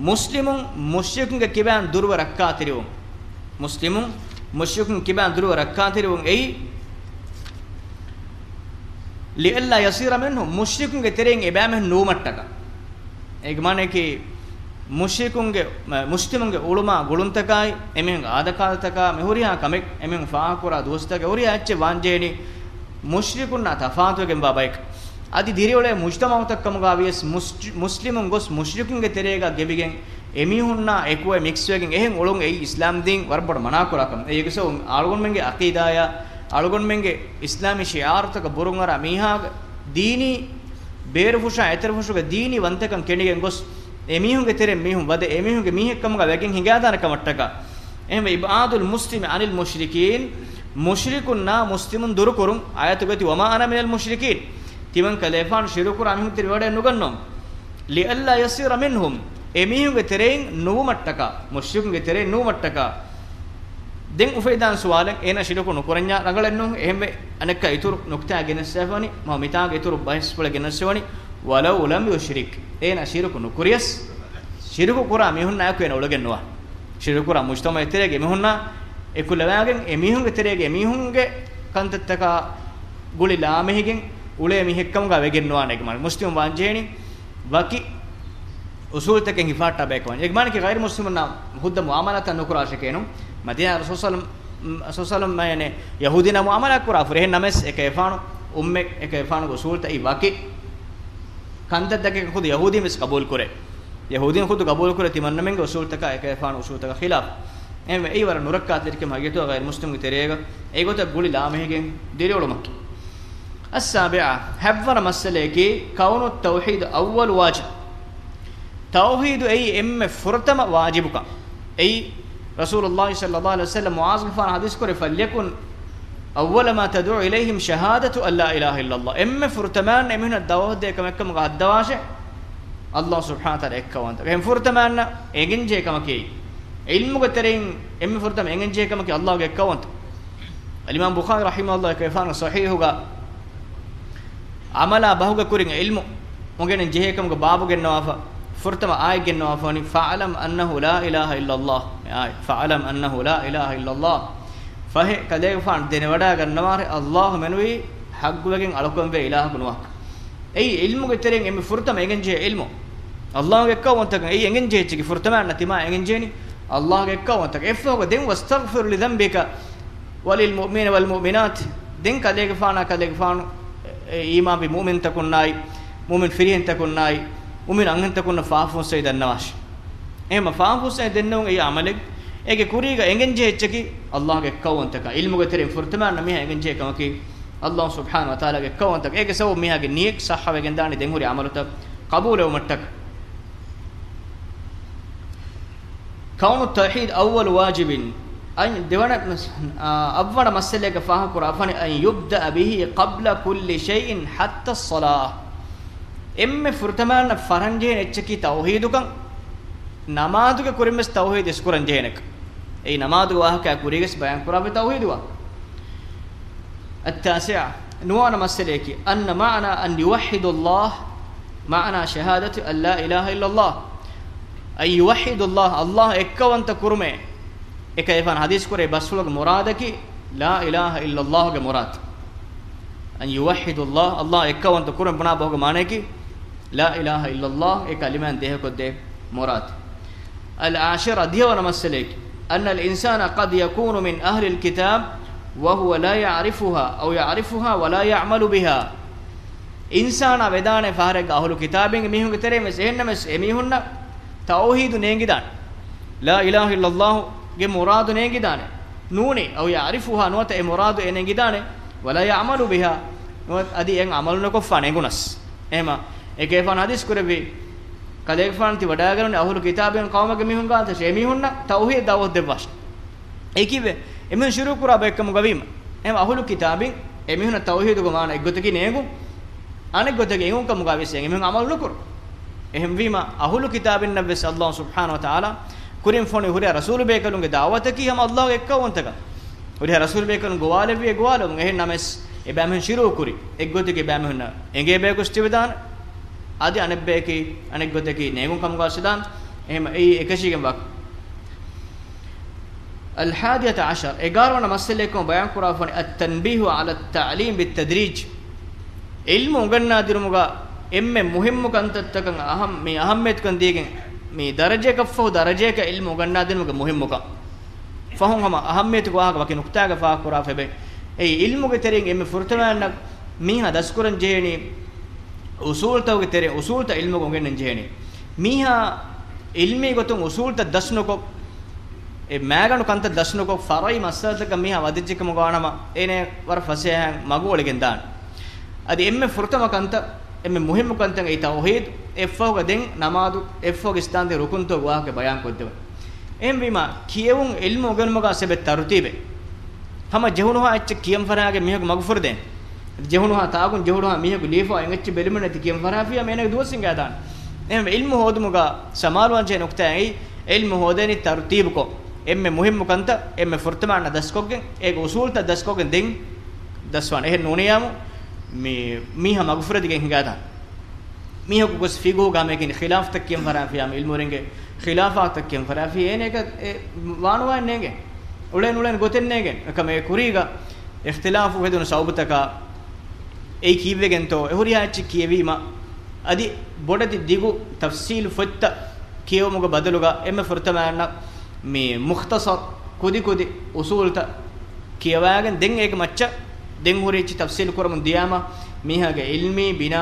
މުސްލިމުން މުޝްރިކުންގެ ކިބައިން ދުރުވެ ރައްކާތެރިވުން. މުސްލިމުން މުޝްރިކުން ކިބައިން ދުރުވެ ރައްކާތެރިވުން އެއީ، لئلا يصير منهم، މުޝްރިކުންގެ ތެރެއިން އެބައިމީހުން ނުވުމަށްޓަކާ. އޭގެ މާނައަކީ، މުޝްރިކުންގެ، މުސްލިމުންގެ އުޅުމާ ގުޅުންތަކާއި، އެމީހުންގެ އާދަކާދަތަކާ، މި ހުރިހާ ކަމެއް، އެމީހުން ފާހަގަކުރާ ދުވަސްތަކެއް ހުރިހާ އެއްޗެއް ވާންޖެހެނީ، މުޝްރިކުންނާ ތަފާތުވެގެންވާ ބަޔަކަށް. އަދި ދިރިއުޅޭ މުޖްތަމަޢުތައް ކަމުގަ ވިޔަސް މުސް-، މުސްލިމުން ގޮސް މުޝްރިކުންގެ ތެރޭގަ ގެބިގެން، އެމީހުންނާ އެކުވެ މިކްސްވެގެން އެހެން އުޅުން އެއީ އިސްލާމްދީން ވަރަށް ބޮޑަށް މަނާކުރާ ކަމެއް. އެއީ އެކަސް އަޅުގަނޑުމެންގެ ޢަޤީދާޔާ، އަޅުގަނޑުމެންގެ އިސްލާމީ ޝިޢާރުތަކަށް ބުރުން އަރާ މީހާގެ ދީނީ ބޭރުފުށާ އެތެރެފުށުގެ ދީނީ ވަންތަކަން ކެނޑިގެން ގޮސް، އެމީހުންގެ ތެރެއިން މީހުން ވަދެ، އެމީހުންގެ މީހެއްކަމުގަ ވެގެން ހިނގާދާނެ ކަމަށްޓަކާ. އެހެންވެ، إبعاد المسلم عن المشركين، މުޝްރިކުންނާ މުސްލިމުން ދުރުކުރުން، އާޔަތުގައި، وما أنا من المشركين، ތިމަންކަލޭގެފާނު ޝިރުކު ކުރާ މީހުންގެ ތެރެއިން ވަޑައެއް ނުގަންނަވަން. لئلا يصير منهم، އެމީހުންގެ ތެރެއިން ނުވުމަށްޓަކާ، މުޝްރިކުންގެ ތެރެއިން ނުވުމަށްޓަކާ. ދެން އުފެދިދާނެ ސުވާލެއް، އޭނާ ޝިރުކު ނުކުރަންޏާ ރަނގަޅެއް ނޫން. އެހެންވެ، އަނެއްކާ އިތުރު ނުކުތާ ގެނެސްދެވަނީ، މަ މިތާގެ އިތުރު ބަހިސްފުޅެއް ގެނެސްދެވަނީ، ولو لم يشرك، އޭނާ ޝިރުކު ނުކުރިޔަސް، ޝިރުކު ކުރާ މީހުންނާއެކު އޭނާ އުޅެގެން ނުވާ. ޝިރުކު ކުރާ މުޖްތަމަޢެއް ތެރޭގެ މީހުންނާ އެކުލަވާގެން، އެ މީހުންގެ ތެރޭގެ މީހުންގެ ކަންތައްތަކާ ގުޅި ލާމެހިގެން އުޅޭ މީހެއްކަމުގަ ވެގެން ނުވާނެ. އޭގެ މާނަ މުސްލިމު ވާންޖެހޭނީ ވަކި އުސޫލުތަކެއް ހިފާއްޓާ ބޭކަމަށް. އޭގެ މާނައަކީ ޣައިރު މުސްލިމުންނާ ހުއްދަ މުޢާމަލާތައް ނުކުރާށެކޭނު. މަދީނާ ރަސޫލު ޞައްލަ-، ޞައްލަ-، މަ-، ޔަނީ ޔަހޫދީންނާ މުޢާމަލާތް ކުރާ ފުރިހެން ނަމަވެސް، އެކަލޭގެފާނު އުއްމެއް، އެކަލޭގެފާނުގެ އުސޫލުތައް ވަކި ކަންތައްތަކެއް ޚުދު ޔަހޫދީން ވެސް ޤަބޫލު ކުރޭ. ޔަހޫދީން ޚުދު ޤަބޫލު ކުރޭ ތިމަންނަމެންގެ އުސޫލުތަކާ އެކަލޭގެފާނު އުސޫލުތަކާ ޚިލާފު. އެހެންވެ، އެއީ ވަރަށް ނުރައްކާތެރިކަމެއް ހަގީގަތުގަ ޣައިރު މުސްލިމުގެ ތެރޭގަ އެގޮތަށް ގުޅި ލާމެހިގެން ދިރިއުޅުމަކީ. އައްސާބިޢަ، ހަތްވަނަ މައްސަލަޔަކީ، كون التوحيد أول واجب. ތައުޙީދު އެއީ އެންމެ ފުރަތަމަ ވާޖިބުކަން. އެއީ ރަސޫލުﷲ ޞައްލަﷲ ޢަލައިހި ވަސައްލަމަ މުޢާޒުގެފާނަށް ޙަދީޘް ކުރޭ، فليكن أول ما تدعو إليهم شهادة أن لا إله إلا الله. އެންމެ ފުރަތަމަ އެމީހުންނަށް ދަޢުވަތު ދޭ ކަމެއްކަމުގަ ހައްދަވާށޭ، ﷲ ސުބްޙާނަހޫ ވަތަޢާލާ އެއްކައުވަންތަ. އެހެން ފުރަތަމަ އެނގެންޖެހޭ ކަމަކީ، ޢިލްމުގެ ތެރެއިން އެންމެ ފުރަތަމަ އެނގެންޖެހޭ ކަމަކީ ﷲ ގެ އެއްކައުވަންތަ. އަލްއިމާމް ބުޚާރީ ރަޙިމަހުﷲ އެކަލޭގެފާނުގެ ޞަޙީޙުގަ ޢަމަލާ ބަހުގެ ކުރިން ޢިލްމު އުނގެނެން ޖެހޭ ކަމުގެ ބާބު ގެންނަވާފަ، ފުރަތަމަ އާޔަތް ގެންނަވާފަ ވަނީ، فاعلم أنه لا إله إلا الله. މި އާޔަތް، فاعلم أنه لا إله إلا الله. ފަހެ ކަލޭގެފާނު ދެނެވަޑައިގަންނަވާށޭ، ﷲ މެނުވީ ޙައްޤުވެގެން އަޅުކަންވޭ އިލާހަކު ނުވާ. އެއީ ޢިލްމުގެ ތެރެއިން އެންމެ ފުރަތަމަ އެނގެންޖެހޭ ޢިލްމު. ﷲ ގެ އެއްކައުވަންތަކަން އެއީ އެނގެންޖެހޭ އެއްޗަކީ، ފުރަތަމަ ތިމާ އެނގެންޖެހެނީ ﷲ ގެ އެއްކައުވަންތަކަން. އެއަށްފަހުގަ ދެން، واستغفر لذنبك وللمؤمنين والمؤمنات. ދެން ކަލޭގެފާނާ ކަލޭގެފާނު އެ އީމާންވި މުއުމިންތަކުންނާއި، މުއުމިން ފިރިހެންތަކުންނާއި، މުއުމިން އަންހެންތަކުންނަށް ފާފަފުއްސަވި ދަންނަވާށި. އެހެންމަ ފާފަފުއްސަވި ދެންނެވުން އެއީ ޢަމަލެއް. އޭގެ ކުރީގަ އެނގެންޖެހޭ އެއްޗަކީ ﷲ ގެ އެއްކައުވަންތަކަން. ޢިލްމުގެ ތެރެއިން ފުރަތަމަ މީހާ އެނގެންޖެހޭ ކަމަކީ ﷲ ސުބްޙާނަހޫ ވަތަޢާލާގެ އެއްކައުވަންތަކަން. އޭގެ ސަބަބުން މީހާގެ ނިޔަތް ޞައްޙަވެގެންދާނީ ދެން ހުރި ޢަމަލުތައް ޤަބޫލެވުމަށްޓަކަ. كون التوحيد أول واجب، އަން ދެވަނަ، އަށްވަނަ މައްސަލައިގަ ފާހަގަކުރާ ފަނި، أن يبدأ به قبل كل شيء حتى الصلاة. އެންމެ ފުރަތަމަ ފަރަންޖެހޭނެ އެއްޗަކީ ތައުޙީދުކަން. ނަމާދުގެ ކުރިންވެސް ތައުޙީދު އިސްކުރަންޖެހޭނެކަން. އެއީ ނަމާދުގެ ވާހަކައާ ކުރީގަސް ބަޔާން ކުރާފަ ތައުޙީދުވާ. التاسعة، ނުވަވަނަ މައްސަލައަކީ، أن معنى أن يوحد الله معنى شهادة أن لا إله إلا الله. أن يوحد الله، ﷲ އެއްކައުވަންތަ ކުރުމޭ. އެކަލޭގެފާނު ޙަދީޘް ކުރޭ ބަސްފުޅުގެ މުރާދަކީ لا إله إلا الله ގެ މުރާދު. أن يوحد الله، ﷲ އެއްކައުވަންތަ ކުރުމޭ ބުނާ ބަހުގެ މާނައަކީ لا إله إلا الله އެ ކަލިމާއިން ދޭހަކޮށްދޭ މުރާދު. العاشرة، ދިހަވަނަ މައްސަލައަކީ، أن الإنسان قد يكون من أهل الكتاب وهو لا يعرفها أو يعرفها ولا يعمل بها. އިންސާނާ ވެދާނެ ފަހަރެއްގަ އަހުލު ކިތާބީންގެ މީހުންގެ ތެރެއިން ވެސް އެހެންނަމަވެސް އެމީހުންނަށް ތައުހީދު ނޭނގިދާނެ. ލާ އިލާހަ އިއްލައްލާހުގެ މުރާދު ނޭނގިދާނެ. ނޫނީ، އަވް ޔަޢްރިފުހާ، ނުވަތަ އެ މުރާދު އެ ނޭނގިދާނެ. ވަލާ ޔަޢްމަލު ބިހާ، ނުވަތަ އަދި އެއަށް ޢަމަލު ނުކޮށްފާނެ އެނގުނަސް. އެހެމަ އެކޭފާނު ޙަދީޘް ކުރެއްވި، ކަލޭގެފާނު ތި ވަޑައިގަނުނީ އަހުލު ކިތާބިން ޤައުމެއްގެ މީހުން ގާތަށް، އެމީހުންނަށް ތައުހީދު ދަޢުވަތު ދެއްވާށޭ. އެކީވެ، އެމީހުން ޝުރޫ ކުރާ ބައެއްކަމުގަ ވީމަ. އެހެމަ އަހުލު ކިތާބިން އެމީހުންނަށް ތައުހީދުގެ މާނަ އެއްގޮތަކީ ނޭނގުން، އަނެއްގޮތަކީ އެނގުން ކަމުގަ ވެސް އެމީހުން ޢަމަލު ނުކުރުން. އެހެންވީމަ، އަހުލު ކިތާބިންނަށް ވެސް ﷲ ސުބްޙާނަހޫ ވަތަޢާލާ ކުރިން ފޮނުވި ހުރިހާ ރަސޫލު ބޭކަލުންގެ ދަޢުވަތަކީ ހަމަ ﷲ ގެ އެއްކައުވަންތަކަން. ހުރިހާ ރަސޫލު ބޭކަލުން ގޮވާލެއްވި އެ ގޮވާލުމުން. އެހެން ނަމަވެސް، އެބައިމީހުން ޝުރޫ ކުރި އެއްގޮތަކީ އެބައިމީހުންނަށް އެނގޭ ބަޔަކު އިސްތިވެދާނެ، އަދި އަނެއްބަޔަކީ އަނެއްގޮތަކީ ނޭނގުން ކަމުގަ އައިސްދާނެ. އެހެމަ އެއީ އެކަށީގެން ވާ. الحادية عشر، އެގާރަ ވަނަ މައްސަލައެއްކަމަށް ބަޔާން ކުރާފަނި، التنبيه على التعليم بالتدريج. ޢިލްމު އުނގަންނާދިނުމުގަ އެންމެ މުހިއްމު ކަންތައްތަކަށް އަހަމް-، މި އަހައްމިޔަތުކަން ދީގެން، މި ދަރަޖައަކަށްފަހު ދަރަޖައަކަށް ޢިލްމު އުނގަންނާދިނުމުގެ މުހިއްމުކަން. ފަހުން ހަމަ އަހައްމިޔަތުގެ ވާހަކަ ވަކި ނުކުތާގަ ފާހަގަކުރާފައިބެ. އެއީ ޢިލްމުގެ ތެރެއިން އެންމެ ފުރަތަމައިންނަށް މީހާ ދަސްކުރަން ޖެހޭނީ އުޞޫލުތަކުގެ ތެރެއިން އުޞޫލުތައް ޢިލްމުގަ އުނގެންނަން ޖެހޭނީ. މީހާ ޢިލްމީ ގޮތުން އުޞޫލުތައް ދަސްނުކޮށް، އެ މައިގަނޑު ކަންތައް ދަސްނުކޮށް، ފަރުޢީ މައްސަލަތަކަށް މީހާ ވަދެއްޖެކަމުގަ ވާނަމަ، އޭނަ ވަރަށް ފަސޭހައިން މަގު އޮޅިގެން ދާނެ. އަދި އެންމެ ފުރަތަމަ ކަންތައް، އެންމެ މުހިއްމު ކަންތައް އެއީ ތައުޙީދު، އެއަށްފަހުގަ ދެން ނަމާދު، އެއަށްފަހުގަ އިސްލާމްދީން ރުކުންތަކުގެ ވާހަކަ ބަޔާންކޮށްދެވޭ. އެހެންވީމަ، ކިޔެވުން ޢިލްމު އުނގެނުމުގަ ސެބެ ތަރުތީބެއް. ހަމަ ޖެހުނުހާ އެއްޗެއް ކިޔަން ފަށާގެން މީހަކު މަގުފުރެދޭނެ. ޖެހުނުހާ ތާގުން ޖެހުނުހާ މީހަކު ލިޔެފަ އެއްޗެއް ބެލުމެއް ނެތި ކިޔަން ފަށާފިޔާ އޭނަގެ ދުވަސް ހިނގާދާނެ. އެހެންވެ، ޢިލްމު ހޯދުމުގަ ސަމާލުވާންޖެހޭ ނުކުތާއެއް، ޢިލްމު ހޯދޭނީ ތަރުތީބުކޮށް، އެންމެ މުހިއްމު ކަންތައް އެންމެ ފުރަތަމައިންނަށް ދަސްކޮށްގެން، އޭގެ އުޞޫލުތައް ދަސްކޮށްގެން ދެން ދަސްވާނެ. އެހެން ނޫނިއްޔާމު މި-، މީހާ މަގުފުރެދިގެން ހިނގާދާނެ. މީހަކު ގޮސް ފިޤުހުގަ ހަމައެކަނި ޚިލާފުތައް ކިޔަން ފަށާފިޔާމު، ޢިލްމުވެރިންގެ ޚިލާފާތައް ކިޔަން ފަށާފި، އޭނައަކަށް އެ ވާނުވާ ނޭނގެ. އުޅޭން އުޅޭން ގޮތެއް ނޭނގެ. އެކަމެ ކުރީގަ އިޚްތިލާފު ހެދުނު ސަބަބުތަކާ އެއީ ކީއްވެގެންތޯ؟ އެ ހުރިހާ އެއްޗެއް ކިޔެވީމަ، އަދި ބޮޑެތި ދިގު ތަފްޞީލު ފޮތްތައް ކިޔެވުމުގެ ބަދަލުގަ އެންމެ ފުރަތަމައިންނަށް މި މުޚްތަޞަރު ކުދިކުދި އުޞޫލުތައް ކިޔަވާގެން ދެން އޭގެ މައްޗަށް ދެން ހުރި އެއްޗެއް ތަފްޞީލު ކުރަމުން ދިޔާމަ، މީހާގެ ޢިލްމީ ބިނާ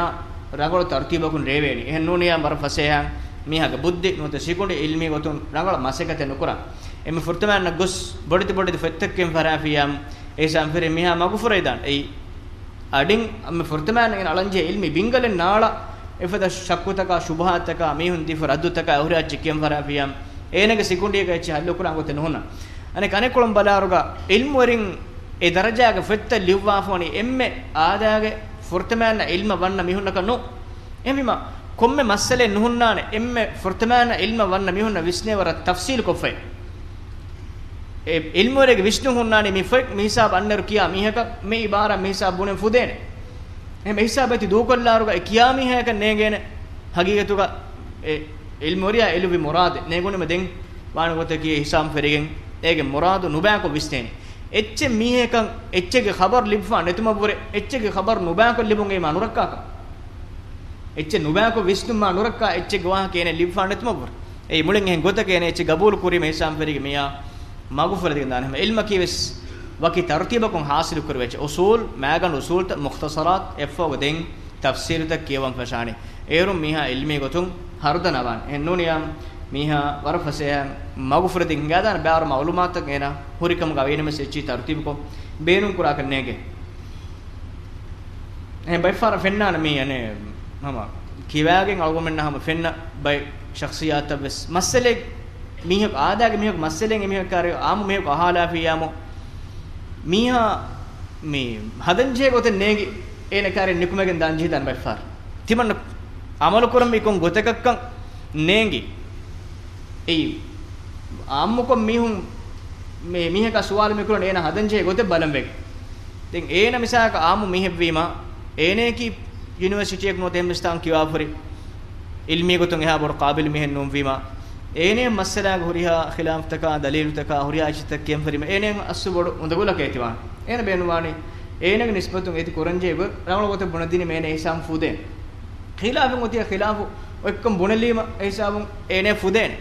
ރަނގަޅު ތަރުތީބަކުން ރޭވޭނީ. އެހެން ނޫނިއްޔާ ވަރަށް ފަސޭހައިން މީހާގެ ބުއްދި ނުވަތަ ސިކުނޑި ޢިލްމީ ގޮތުން ރަނގަޅަށް މަސައްކަތެއް ނުކުރާ. އެންމެ ފުރަތަމައިންނަށް ގޮސް ބޮޑެތި ބޮޑެތި ފޮތްތައް ކިޔަން ފަށާފިޔާމު، އެހިސާބުން ފެށީ މީހާ މަގުފުރެދާނެ. އެއީ އަޑިން އެންމެ ފުރަތަމައިން އަޅަންޖެހޭ ޢިލްމީ ބިންގަލެއް ނާޅާ، އެފަދަ ޝައްކުތަކާ، ޝުބުހާތަކާ، މީހުން ދީފަ ރައްދުތަކާ، އެ ހުރި އެއްޗެއް ކިޔަން ފަށާފިޔާމު، އޭނަގެ ސިކުނޑީގަ އެއްޗެއް ޙައްލު ކުރާން ގޮތެއް ނުހުންނާނެ. އަނެއް، އަނެއްކޮޅުން ބަލާއިރުގަ ޢިލްމުވެރިން އެ ދަރަޖާގެ ފޮތްތައް ލިޔުއްވާފަ ވަނީ އެންމެ އާދައިގެ ފުރަތަމައިންނަށް ޢިލްމަށް ވަންނަ މީހުންނަކަށް ނޫން. އެހެންވީމަ، ކޮންމެ މައްސަލައެއް ނުހުންނާނެ އެންމެ ފުރަތަމައިންނަށް ޢިލްމަށް ވަންނަ މީހުންނަށް ވިސްނޭ ވަރަށް ތަފްޞީލުކޮށްފައި. އެ ޢިލްމުވެރިންގެ ވިސްނުން ހުންނާނީ މި ފޮތް މި ހިސާބަށް އަންނައިރު ކިޔާ މީހަކަށް، މި ޢިބާރާތް މި ހިސާބަށް ބުނެން ފުދޭނެ. އެހެން އެ ހިސާބަށް އެތި ދޫކޮށްލާއިރުގަ އެ ކިޔާ މީހާޔަކަށް ނޭނގޭނެ ހަގީގަތުގަ އެ ޢިލްމުވެރިޔާ އެޅުއްވި މުރާދެއް ނޭނގުނީމަ ދެން ވާނެ ގޮތަކީ އެ ހިސާބުން ފެށިގެން އޭގެ މުރާދު ނުބައިކޮށް ވިސްނޭނެ. އެއްޗެއް މީހަކަށް އެއްޗެއްގެ ޚަބަރު ލިބިފާ ނެތުމަށްވުރެ، އެއްޗެއްގެ ޚަބަރު ނުބައިކޮށް ލިބުން އެއީ މާ ނުރައްކާކަން. އެއްޗެއް ނުބައިކޮށް ވިސްނުން މާ ނުރައްކާ އެއްޗެއްގެ ވާހަކަ އޭނަ ލިބިފާ ނެތުމަށްވުރެ. އެއީ މުޅިން އެހެން ގޮތަކަށް އޭނަ އެއްޗެއް ގަބޫލު ކުރީމަ އެ ހިސާބުން ފެށިގެން މީހާ މަގުފުރެދިގެން ދާނެ. ހަމަ ޢިލްމަކީ ވެސް ވަކި ތަރުތީބަކުން ޙާޞިލު ކުރެވޭ އެއްޗެއް. އުޞޫލް، މައިގަނޑު އުޞޫލްތައް، މުޚްތަޞަރާތް، އެއަށްފަހުގަ ދެން ތަފްސީލުތައް ކިޔަވަން ފަށާނެ. އޭރުން މީހާ ޢިލްމީ ގޮތުން ހަރުދަނާވާނެ. އެހެން ނޫނިއްޔާމު މީހާ ވަރަށް ފަސޭހައިން މަގުފުރެދިގެން ހިނގާދާނެ. ބައިވަރު މަޢުލޫމާތުތައް އޭނަ ހުރިކަމުގަ އަވައިނަމަސް އެއްޗެއް ތަރުތީބުކޮށް ބޭނުން ކުރާކަށް ނޭނގެ. އެހެން ބައެއްފަހަރަށް ފެންނާނެ މީ އަނެއް ހަމަ ކިޔާގެން އަޅުގަނޑުމެންނަށް ހަމަ ފެންނަ ބައެއް ޝަޚްޞިއްޔާތަށް ވެސް މައްސަލައެއް މީހަކު އާދައިގެ މީހަކު މައްސަލައެއް އެމީހަކާރި އާއްމު މީހަކު އަހާލާފިއްޔާމު މީހާ މި ހަދަންޖެހޭ ގޮތެއް ނޭނގި އޭނަ ކާރި ނިކުމެގެން ދާން ޖެހިދާނެ ބައެއްފަހަރަށް. ތިމަންނަ ޢަމަލު ކުރަން މި ކޮން ގޮތަކަށްކަން ނޭނގި. އެއީ، އާއްމުކޮށް މީހުން މި-، މީހަކާ ސުވާލު މި ކުރަން އޭނަ ހަދަންޖެހޭ ގޮތެއް ބަލަން ވެގެން. ދެން އޭނަ މިސާލަކަށް އާއްމު މީހެއްވީމަ، އޭނައަކީ ޔުނިވަރސިޓީއަކު ނުވަތަ އެހެން މިސްތާން ކިޔާފަ ހުރި ޢިލްމީ ގޮތުން އެހާ ބޮޑު ޤާބިލު މީހެއް ނޫންވީމަ، އޭނައަށް މައްސަލާގެ ހުރިހާ ޚިލާފުތަކާ، ދަލީލުތަކާ، ހުރިހާ އެއްޗިތައް ކިޔަން ފެށީމަ، އޭނައަށް އަސްލު ބޮޑު އުނދަގުލަކަށް އެތިވާނެ. އޭނަ ބޭނުންވާނީ އޭނަގެ ނިސްބަތުން އެތި ކުރަންޖެހޭ ގޮތް ރަނގަޅު ގޮތެއް ބުނެދިނީމަ އޭނަ އެ ހިސާބުން ފުދޭނެ. ޚިލާފުން އޮތިއްޔާ ޚިލާފު އޮތްކަން ބުނެލީމަ އެ ހިސާބުން އޭނަ ފުދޭނެ.